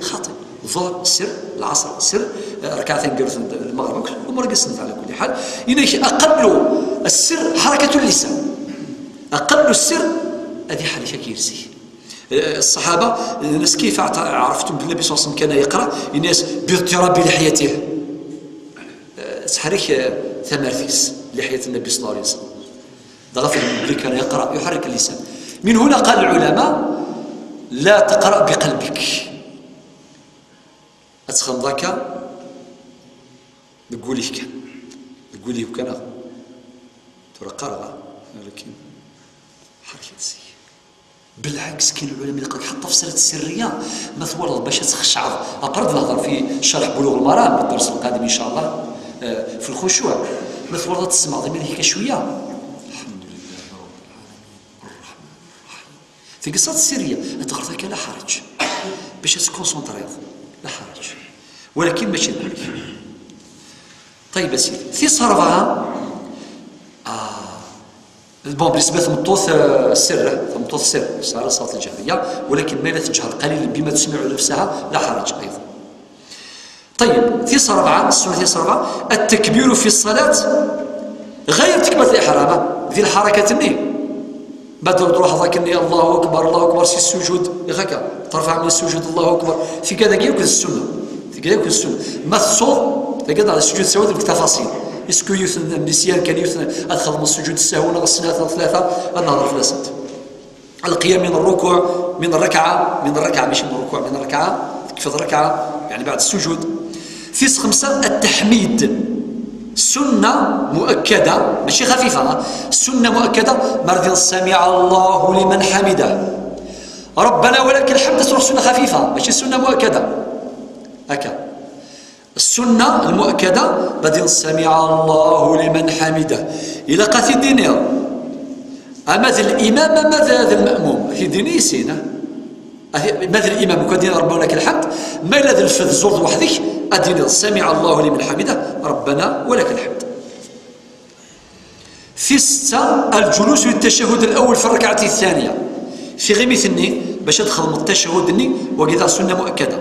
xaṭi. Ḍuhr, sir, lɛaṣr, sir, eh, rrkaɛa taneggarut n lmeɣreb, akk, umur-agi ssnet ɛla kulli ḥal. Inek, أقل السر حركة اللسان. أقل السر Ad iḥerrek akka yerzi. Ṣṣaḥaba, nnan-as: "Kayfa عرفتم بالنبي صلى الله عليه وسلم كان يقرأ؟" Yenna-as: "باضطراب لحيته." Tettḥerrik tamart-is, لحية النبي صلى الله عليه وسلم. Dɣa fehhmen belli كان يقرأ يحرك اللسان. من هنا قال العلماء: "لا تقرأ بقلبك." Ad txedmeḍ akka deg wul-ik kan. Deg wul-iw kan, ah. Tura qqareɣ, ah, walakin ḥerrket zik. Belɛeks, كاين العلماء اللي قال حتى في الصلاة السرية ما twalaḍ باش ad txeccɛeḍ. Après ad nehḍer في شرح بلوغ المرام الدرس القادم إن شاء الله، آه، في الخشوع. Ma twalaḍ ad tessemɛeḍ iman-ik kan cwiya. الحمد لله رب العالمين الرحمن الرحيم. Tagi ṣṣalat sirriya, ad teɣreḍ akka la ḥaraǧ. Bac ad tkunṣuntriḍ, la ḥaraǧ. Walakin mačči d nekk. Ṭeyyeb a sidi. Tis ṛebɛa, ah, bon, بالنسبة i tmeṭṭut, ah, sirra, tameṭṭut sirra, tesɛa ṣṣalat lǧahriya, walakin ma yella teǧher qalilan بما تسمع نفسها, la ḥaraǧ أيضا. طيب، tis ṛebɛa, السنة tis ṛebɛa, التكبير في الصلاة غير تكبيرة الإحرام, di lḥarakat-nni. Ma d-, truḥeḍ akkenni, الله أكبر، الله أكبر, si ssujud, i haka, ترفع من السجود، الله أكبر. Tigad akk d ssunna. Tigad akk d ssunna. Ma tettuḍ, tigad ssujud sahwi, deg tafaṣil. Est-ce que yiwet n, n nisyan kan, yiwet n, ad xedmeḍ ssujud sahwi neɣ snat neɣ tlata, ad nehḍer fell-asent. القيام من الركوع، من الركعة، من الركعة, ماشي من الركوع, من الركعة, تكفي الركعة, يعني بعد السجود. Tis xemsa, التحميد. سنة مؤكدة, ماشي خفيفة, ها؟ سنة مؤكدة, مرة سمع الله لمن حمده. ربنا ولك الحمد, تروح سنة خفيفة, ماشي سنة مؤكدة. هكا. السنة المؤكدة, بعدين سمع الله لمن حمده. إلا قاتي دينير. أما ذا الإمام، أما ذا، ذا المأموم. هي ديني سينا. أما ذا الإمام, كدين ربنا ولك الحمد. ما إلا ذا الفذ زرد وحدك, أدين سمع الله لمن حمده، ربنا ولك الحمد. Tis ssetta, الجلوس للتشهد الأول في الركعة الثانية. Tiɣimit-nni, باش تخدم التشهد-nni, وكذا سنة مؤكدة.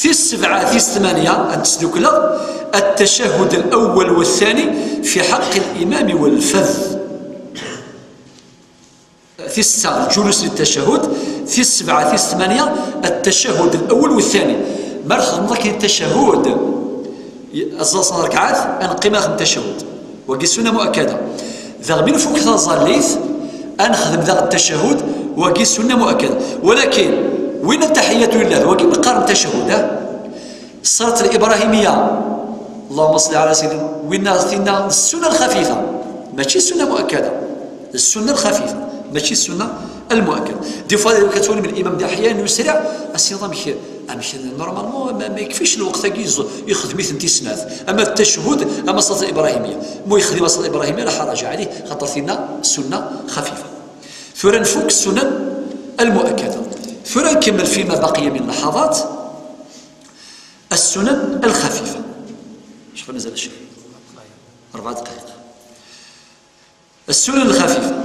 Tis ssebɛa, tis ttmanya, ad tt-sdukleɣ, التشهد الأول والثاني في حق الإمام والفذ. Tis ssetta, الجلوس للتشهد. Tis ssebɛa, tis ttmanya, التشهد الأول والثاني. Ma txedmeḍ akken التشهد, aẓ-, aẓ-, ṛekɛat, ad neqqim ad nexdem التشهد. Wagi سنة مؤكدة. Daɣ mi nfuk taẓallit, ad nexdem daɣ التشهد, wagi سنة مؤكدة. Walakin, win التحيات لله, wagi neqqar التشهد, ah? الصلاة الإبراهيمية، اللهم صل على سيدنا، winna tinna السنة الخفيفة, mačči السنة المؤكدة, السنة الخفيفة, mačči السنة المؤكدة. Des fois كتولي من الإمام دي أحيانا يسرع, a sidi amek, amek normalement ma, ma يكفيش الوقت-agi يز-, يخدم-iten i snat. أما التشهد, أما الصلاة الإبراهيمية, mu يخدم الصلاة الإبراهيمية لا حرج عليه, خاطر tinna سنة خفيفة. Tura nfuk السنن المؤكدة. Tura نكمل فيما بقي من لحظات. السنن الخفيفة. شحال مازال الشيخ؟ أربع دقائق. السنن الخفيفة.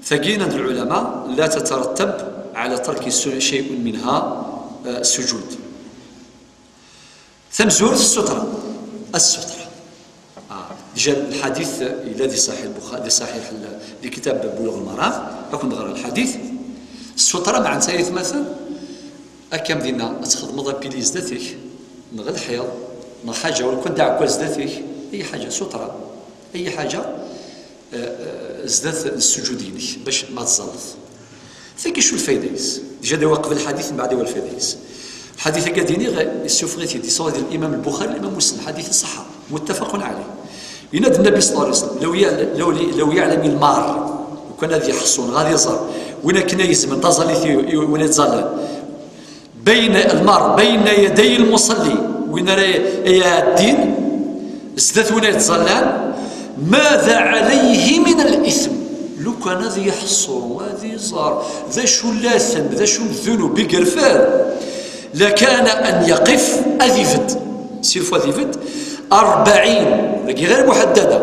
Tagi عند العلماء لا تترتب على ترك السنن شيء منها, آه, السجود. Tamezwarut, السترة. السترة. Ah, déjà الحديث الذي صحيح البخاري, صحيح ال-, لكتاب بلوغ المرام, ad nɣer الحديث. السترة معناتها مثلا, akka am dinna, ad txedmeḍ apili zdat-k, neɣ lḥiḍ, neɣ ḥaǧa, wala kan d aɛekkaz zdat-k, أي حاجة, سترة, أي حاجة, eh, eh, zdat n ssujud-inek, bac ma tẓalleḍ. Tagi acu lfayda-is? Déjà d-iwa qbel lḥadit, mbeɛd iwa lfayda-is. Lḥadit-agi ad iniɣ, issufeɣ-it-id, yessufeɣ-it-id الإمام البخاري, الإمام مسلم, lḥadit ṣeḥḥa, متفق عليه. Yenna-d النبي صلى الله عليه وسلم: "لو يعل-, لو, لو يعلم المار", lukan ad yeḥṣu, neɣ ad iẓer, win akken ay izemren taẓallit i, i win ay ittẓallan. بين المار بين يدي المصلي, win ara iɛeddin zdat win ay yettẓallan, ماذا عليه من الإثم, lukan ad yeḥṣu, ad iẓer d acu n latem, d acu n ddunub i yerfed, لكان أن يقف, ad ibedd, sirfu ad ibedd, أربعين, dagi غير محددة,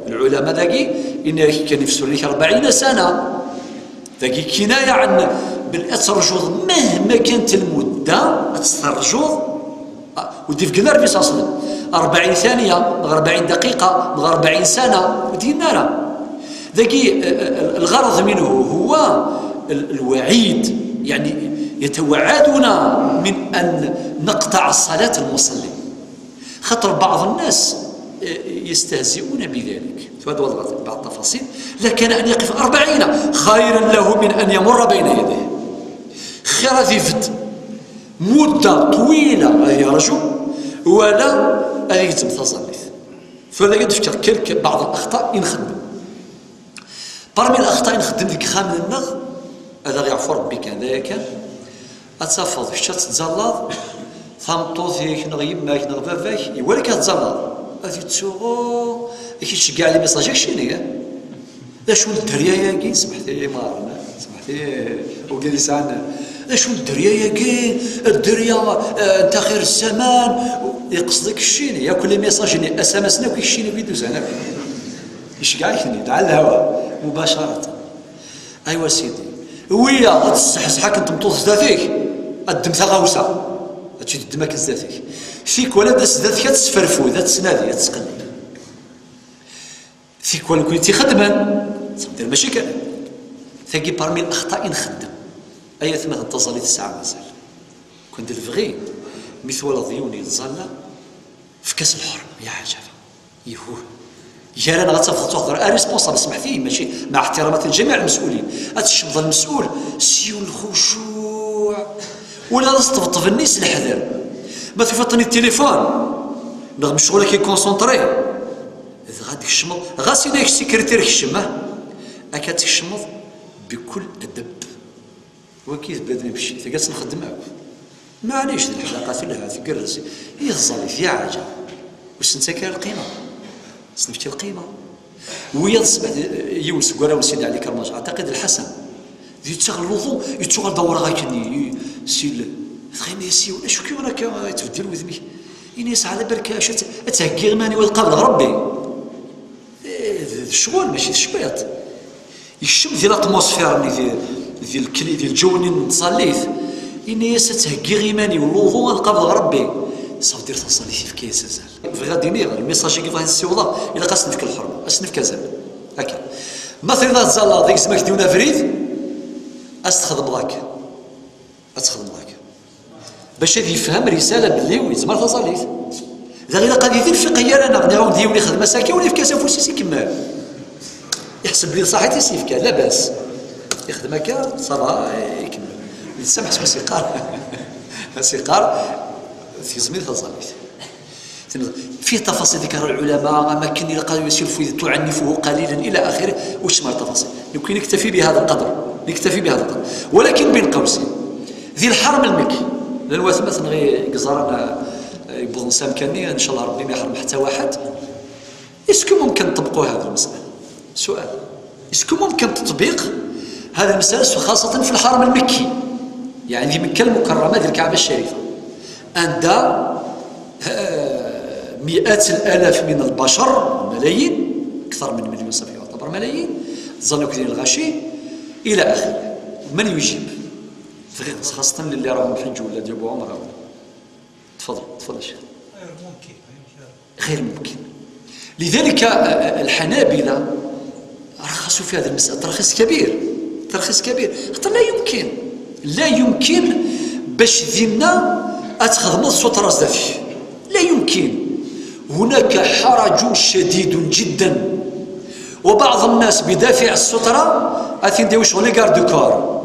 lɛulama dagi, inna-yak kan ifsuren-ik أربعين سنة. Dagi kinaya ɛan belli ad terjuḍ mahma kant lmudda, ad terjuḍ, ah, ur d-ibeggen ara Rebbi صلى الله عليه وسلم. أربعين ثانية, neɣ أربعين دقيقة, neɣ أربعين سنة, ur d-yenna ara. Dagi, eh, eh, الغرض منه هو ال-، الوعيد، يعني يتوعدنا من أن نقطع صلاة المصلي. خاطر بعض الناس، eh, يستهزئون بذلك. هذا هو بعض التفاصيل. لكان أن يقف أربعين خيرا له من أن يمر بين يديه. خير هذه فت مدة طويلة يرجو ولا هذه تم تظلت. فلا يدفك كلك بعض الأخطاء إن خدم. Parmi الأخطاء نخدم ديك خام النغ، هذا غيعفو ربي كان، ذايا كان. أتفض، شتا تتزلط، ثمطوط ياك نغ يماك نغ باباك، يولك تتزلط. أتي تسوغو، يكي تشجع لي ميساج، يكشيني، ها؟ لا شو الدريا ياكي، سمحتي لي ما عرفنا، سمحتي، وقال لي سعنا. لا شو الدريا ياكي، الدريا، آه، أنت خير الزمان. يقصدك الشيني، يا كل ميساج، إني أس إم إس ناكي الشيني فيديو زعنا. يشجعك، إني دعا الهوا مباشرة. ايوا سيدي، ويا غتسحسحك انت مطوط زداتيك، الدم ثغاوسه، هادشي الدم كزداتيك. فيك ولا داس زداتك، هتسفرفو، هتسنادي، هتسقلب. فيك ولا كنتي خدمان، صافي ماشي كان. ثقي parmi الأخطاء نخدم. أي ثم تنتظر لي تسعة مازال. كنت الفغي مثل ضيوني الزالة في كاس الحرم، يا عجبا. يهوه. جيران غتفضل تهضر، آه، responsable، سمحتي، ماشي، مع احترامات لجميع المسؤولين. هاد الشباب المسؤول، سيو الخشوع. ولا تطبطب الناس الحذر. ما تفطني التليفون. رغم الشغل كي كونسونطري. غادي الشمض، غا سيدي السكرتير الشمه. أكا تشمض بكل أدب. وكيف بدنا نمشي، تقاس نخدم معاك. معليش، الحلقات لها تقرز. هي الظريف، يا عجب. وسنتا كان القيمة. سنفتي القيمة. ويا الصبح، يوم سكورة وسيد علي كرماج، أعتقد الحسن. دي تشغل الوضوء، يتشغل دور غاكني، سيل. تخيم يا سي، ولا شو كي وراك تبدل وذمي؟ إني يسعى على بالك، أش أت-، أتهكي غماني والقبل ربي. إيه، الشغل ماشي الشويط. يكشم ديال l'atmosphère، ني ديال، ديال الكلي، ديال الجو اللي نتصليت. إني يا ستهكي غيماني والوضوء القبل ربي. صافي دير تصلي في كيس زال. في غادي نيغ، الميساج كيف غادي نسيوضا، إلا قاس نفك الحرمة، أس نفك زال. هكا. ما تريد تزال، ديك زمك ديونا فريد، أس تخدم ضاك. أس تخدم ضاك. باش هاد يفهم رسالة باللي ويزمر تزاليت. إذا غير قضية الفقهية، أنا نعاود يولي يخدم مساكين ولا يفكاس أفوسيس يكمل. يحسب لي صحيتي سيفكا، لا باس. يخدم هكا، صافا، يكمل. يتسامح سيقار. سيقار، في زميل تزاليت. فيه تفاصيل ذكر العلماء، أماكن اللي قالوا يسير فيه تعنفه قليلا إلى آخره، واش ما تفاصيل. يمكن نكتفي بهذا القدر، نكتفي بهذا القدر. ولكن بين قوسين، ذي الحرم المكي، لأن واثمة غي قزارنا يبغض نسام كاني، إن شاء الله ربي ما يحرم حتى واحد. إسكو ممكن نطبقوا هذه المسألة؟ سؤال. إسكو ممكن تطبيق هذه المسألة خاصة في الحرم المكي؟ يعني في مكة المكرمة، هذه الكعبة الشريفة. عند، آه، مئات الآلاف من البشر، ملايين، أكثر من مليون صافي يعتبر ملايين، تزنك دين الغاشي، إلى آخره. من يجيب؟ خاصة للي راهم حج ولا جابوا عمرة ولا. تفضل، تفضل شيخ. غير ممكن، غير ممكن. لذلك، آه، آه، الحنابلة رخصوا في هذه المسألة ترخيص كبير، ترخيص كبير. خاطر لا يمكن، لا يمكن باش ديننا أتخدم السطر زدافي. لا يمكن. هناك حرج شديد جدا. وبعض الناس بدافع السترة أثين ديوش غولي غاردو كور.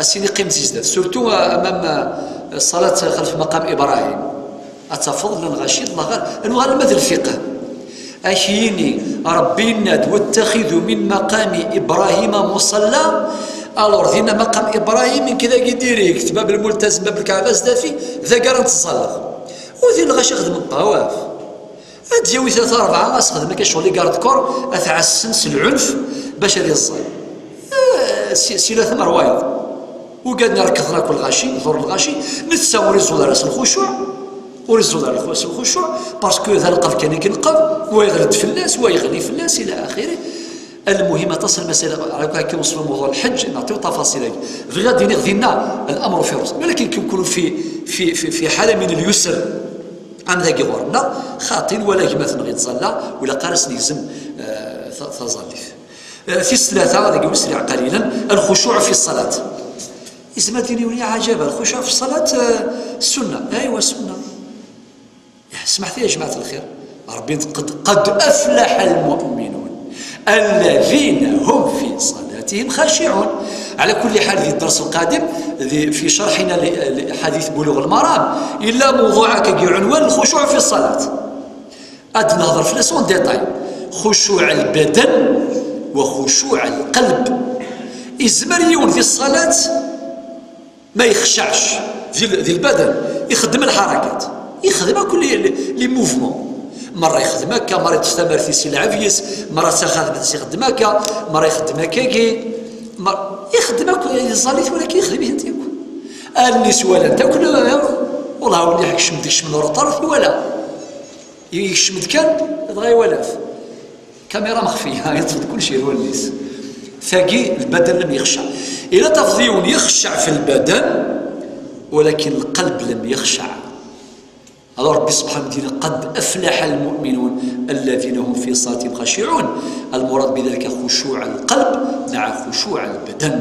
أسيدي قيم زيزداد، surtout أمام الصلاة خلف مقام إبراهيم. أتفضل الغشيد الله غير، أنو غير المثل الفقه. أكيني ربي يناد: "واتخذوا من مقام إبراهيم مصلى". Alors دينا مقام إبراهيم من كذا كي ديريكت، باب الملتزم، باب الكعبة زدافي، ذا قرنت الصلاة. ودين الغشي خدم الطواف. هاد يوي ثلاثة أربعة، أسخدم كاين شغل لي غارد كور، أتعسن س العنف باش هذه الظل. آه، سي، سي لا ثمر وايض. وقعدنا ركضنا كل غاشي، دور الغاشي، نتسا وريزو لا راس الخشوع، وريزو لا راس الخشوع، parce que ذا القلب كان يقلقب، ويغلط في الناس، ويغلي في الناس، إلى آخره. المهم تصل المسألة، على كل حال كي نوصلوا لموضوع الحج، نعطيو تفاصيل هاي. في غادي نغدينا الأمر في رأس، ولكن كي نكونوا في، في، في، في حالة من اليسر، أم ذاك غورنا، خاطين ولا كما تنغي تصلى، ولا قارس نلزم، آه، ث-، ثزاليت. Tis tlata, dagi wesriɛ qalilan, الخشوع في الصلاة. Yezmer ad d-yini: "Ya ɛajaba, الخشوع في الصلاة, eh, sunna." Aywa, sunna. Smeḥt-iyi, ya jmaɛat lxir. Ṛebbi قد، قد أفلح المؤمنون الذين هم في صلاتهم خاشعون. على كل حال, di dders القادم, di, في شرحنا ل-، لحديث بلوغ المرام, yella mewḍuɛ akkagi, عنوان الخشوع في الصلاة. Ad nehḍer fell-as en détail. خشوع البدن وخشوع القلب. Yezmer yiwen di ṣṣalat ma yexcacc di, di lbadan, ixeddem lḥarakat, ixeddem akk les, les, les mouvements. Merra ixeddem akka, merra yeṭṭef tamart-is ilɛeb yes, merra d taxatmet-is ixeddem akka, merra ixeddem akkagi, mer-, ixeddem akk, yeẓẓal-it, walakin ixeddem-itent akk. Allen-is walant akk, la, la, والله, win i ḥekcem deg kecmen ureṭṭar, iwala. Yekcem-d kan, dɣa iwala-t. Kamira mexfiya, yeṭṭef-d kullec ger wallen-is. Tagi, lbadan lem yexcɛ. Ila tafeḍ yiwen yexcɛ fi lbadan, walakin lqelb lem yexcɛ. Alors, Ṛebbi subḥanahu wa taɛala, قد أفلح المؤمنون الذين هم في صلاتهم خاشعون. المراد بذلك خشوع القلب مع خشوع البدن.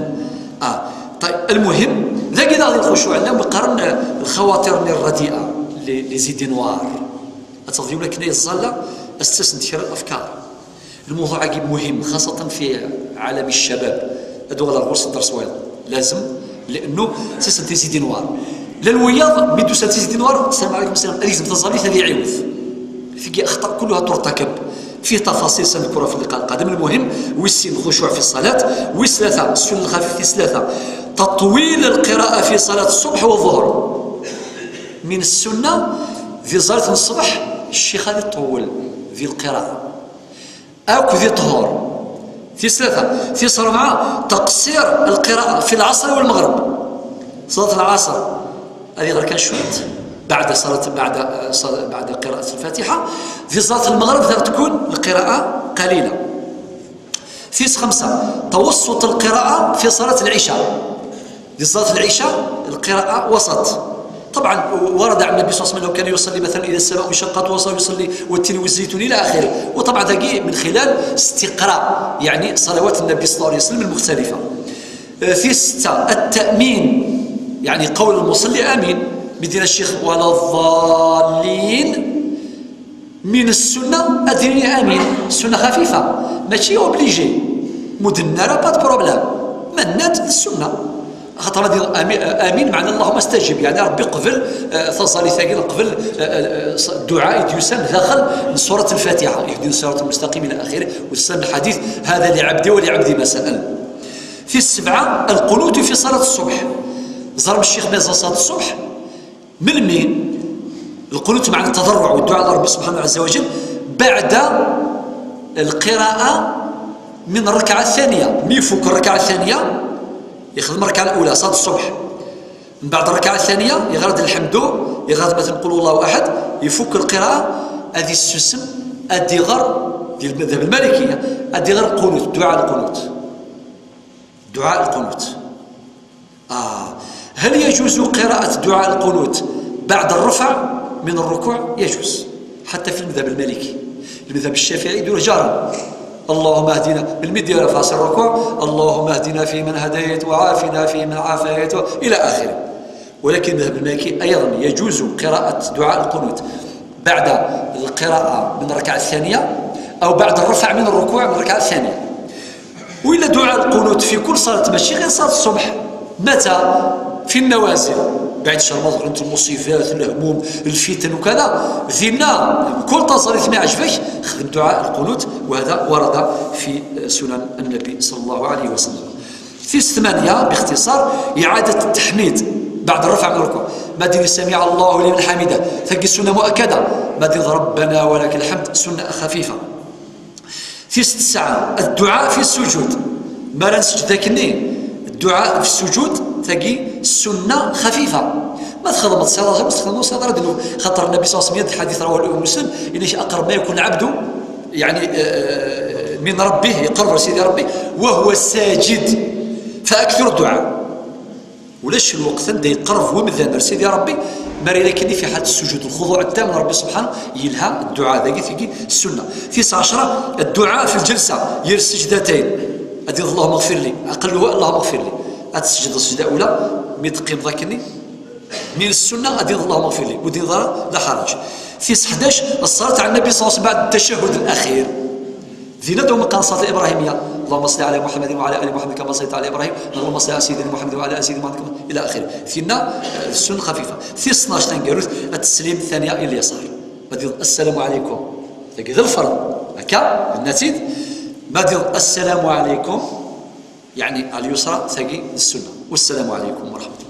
Ah, طيب, المهم, dagi daɣ di lxucuɛ, llan qqaren lxawaṭir-nni ṛṛadi'a, les, les idées noires. Ad tafeḍ yiwen akken ay yeẓẓalla, ad s-ttasen-d kra n lafkar. Lmewḍuɛ-agi muhim, xaṣatan fi ɛalam ccabab. Ad uɣaleɣ ɣur-s dders wayeḍ. Lazem, li'annu ttasen-d les idées noires. Llan wiyaḍ, mi d-usan les idées noires, sslam ɛlikum, sslam, ad yegzem taẓallit, ad iɛiwed. Tigi أخطاء كلها ترتكب. فيه تفاصيل سنذكرها في اللقاء القادم. المهم, wis sin, الخشوع في الصلاة. Wis tlata, السنة الخفيفة, tis tlata, تطويل القراءة في صلاة الصبح والظهر. من السنة, di ẓẓalit n ṣṣbeḥ, ccix ad iṭewwel di lqira'a akk di ṭṭhur. Tis tlata. Tis rebɛa, تقصير القراءة في العصر والمغرب. Ṣalat lɛaṣer, ad iɣer kan cwiṭ, بعد صلاة، بعد، بعد قراءة الفاتحة. Di ṣalat lmeɣreb, ad tkun lqira'a qalila. Tis xemsa, توسط القراءة في صلاة العشاء. Di ṣalat lɛica, lqira'a wasaṭ. طبعا, ورد عن النبي صلى الله عليه وسلم أنه كان يصلي مثلا إذا السماء انشقت وصار يصلي والتين والزيتون إلى آخره. وطبعا, dagi من خلال استقراء, يعني, صلوات النبي صلى الله عليه وسلم المختلفة. Tis setta, التأمين, يعني, قول المصلي آمين. Mi d-yenna ccix ولا الضالين, من السنة ad d-nini آمين. Sunna xafifa, mačči obligé. Ma ur d-nenni ara, pas de problème. Ma nenna-tt, d sunna. Axaṭer ad, ami-, آمين, meɛna اللهم استجب, يعني, Ṛebbi qbel, eh, taẓallit-agi, qbel, eh, eh, eh, dduɛa i d-yusan daxel n surat Lfatiḥa, اهدنا الصراط المستقيم إلى آخره, u teslam lḥadit, هذا لعبدي ولعبدي ما سأل. Tis sebɛa, القنوت في صلاة الصبح. Ẓerm ccix ma yeẓẓa ṣalat ṣṣbeḥ, melmi? القنوت معنى التضرع والدعاء إلى ربي سبحانه عز وجل بعد القراءة من الركعة الثانية. Mi ifuk الركعة الثانية, ixdem الركعة الأولى, ṣalat ṣṣbeḥ. من بعد الركعة الثانية, iɣer-d الحمد, iɣer-d مثلا قل هو الله أحد, ifuk القراءة, ad issusem, ad iɣer, di المذهب المالكي, ad iɣer القنوت, دعاء القنوت. دعاء القنوت. آه. هل يجوز قراءة دعاء القنوت بعد الرفع من الركوع؟ يجوز. حتى في المذهب المالكي. المذهب الشافعي يدير جهرا. اللهم اهدنا, melmi d-yerra ɣef الركوع, اللهم اهدنا فيمن هديت وعافنا فيمن عافيت إلى آخره. ولكن المذهب المالكي أيضا يجوز قراءة دعاء القنوت بعد القراءة من الركعة الثانية أو بعد الرفع من الركوع من الركعة الثانية. وإلا دعاء القنوت في كل صلاة, ماشي غير صلاة الصبح. متى؟ في النوازل, بعد شهر رمضان, المصيبات, الهموم, الفتن وكذا, ذينا, كل تصريف ما يعجبك, خدم دعاء القنوت, وهذا ورد في سنن النبي صلى الله عليه وسلم. Tis tmanya, باختصار, إعادة التحميد بعد الرفع من الركوع. Ma d-nini سمع الله لمن حمده, tagi sunna مؤكدة. Ma d-nini ربنا ولك الحمد, sunna xafifa. Tis tesɛa, الدعاء في السجود. Mi ara nesǧed akkenni, الدعاء في السجود, tagi sunna xafifa. Ma txedmeḍ ṣṣiḍ, ma txedmeḍ ṣṣiḍ, ara d-nu-, xaṭer النبي صلى الله عليه وسلم, الحديث رواه الإمام مسلم, إنك أقرب ما يكون العبد, يعني, آه, من ربه, يقرب سيدي ربي وهو ساجد, فأكثر الدعاء. Ulac lweqt anda yeqreb wemdan ar Sidi Ṛebbi, Mara yella kini fi ḥal sujud, lxuḍuɛ ttam n Ṛebbi subḥanahu, yelha dduɛa dagi, tigi ssunna. Tis ɛecra, dduɛa fi lǧelsa, yir ssejdatayn. Ad d-tiniḍ Allahumma ɣfir li, aqalluha Allahumma ɣfir li. Ad tesǧedeḍ sejda ula, mi teqqimeḍ akkenni, min ssunna ad d-tiniḍ Allahumma ɣfir li, ur d-tiniḍ ara, la ḥaraǧ. Tis ḥdac, ṣṣalat ɛala nnabi ṣalla Llahu ɛalayhi wa sallam baɛda ttacahhud laxir. Dinna ad wen-qqaren ṣṣalat librahimiyya. Allahumma ṣalli ɛala Muḥammadin wa ɛala ali Muḥammad kama ṣallayta ɛala Ibrahim. Allahumma ṣalli ɛala sayyidina Muḥammadin wa ɛala ali sayyidina Muḥammad kama, ila axirih. Tinna, eh, ssunna xafifa. Tis tnac taneggarut, tteslim ttaniya ila lyasar. Ma d-tiniḍ assalamu ɛalaykum, tagi d lferḍ. Akka, nenna-tt-id. Ma d-tiniḍ assalamu ɛalaykum, yeɛni ɛala lyusra, tagi d ssunna. Wassalamu ɛalaykum wa raḥmat.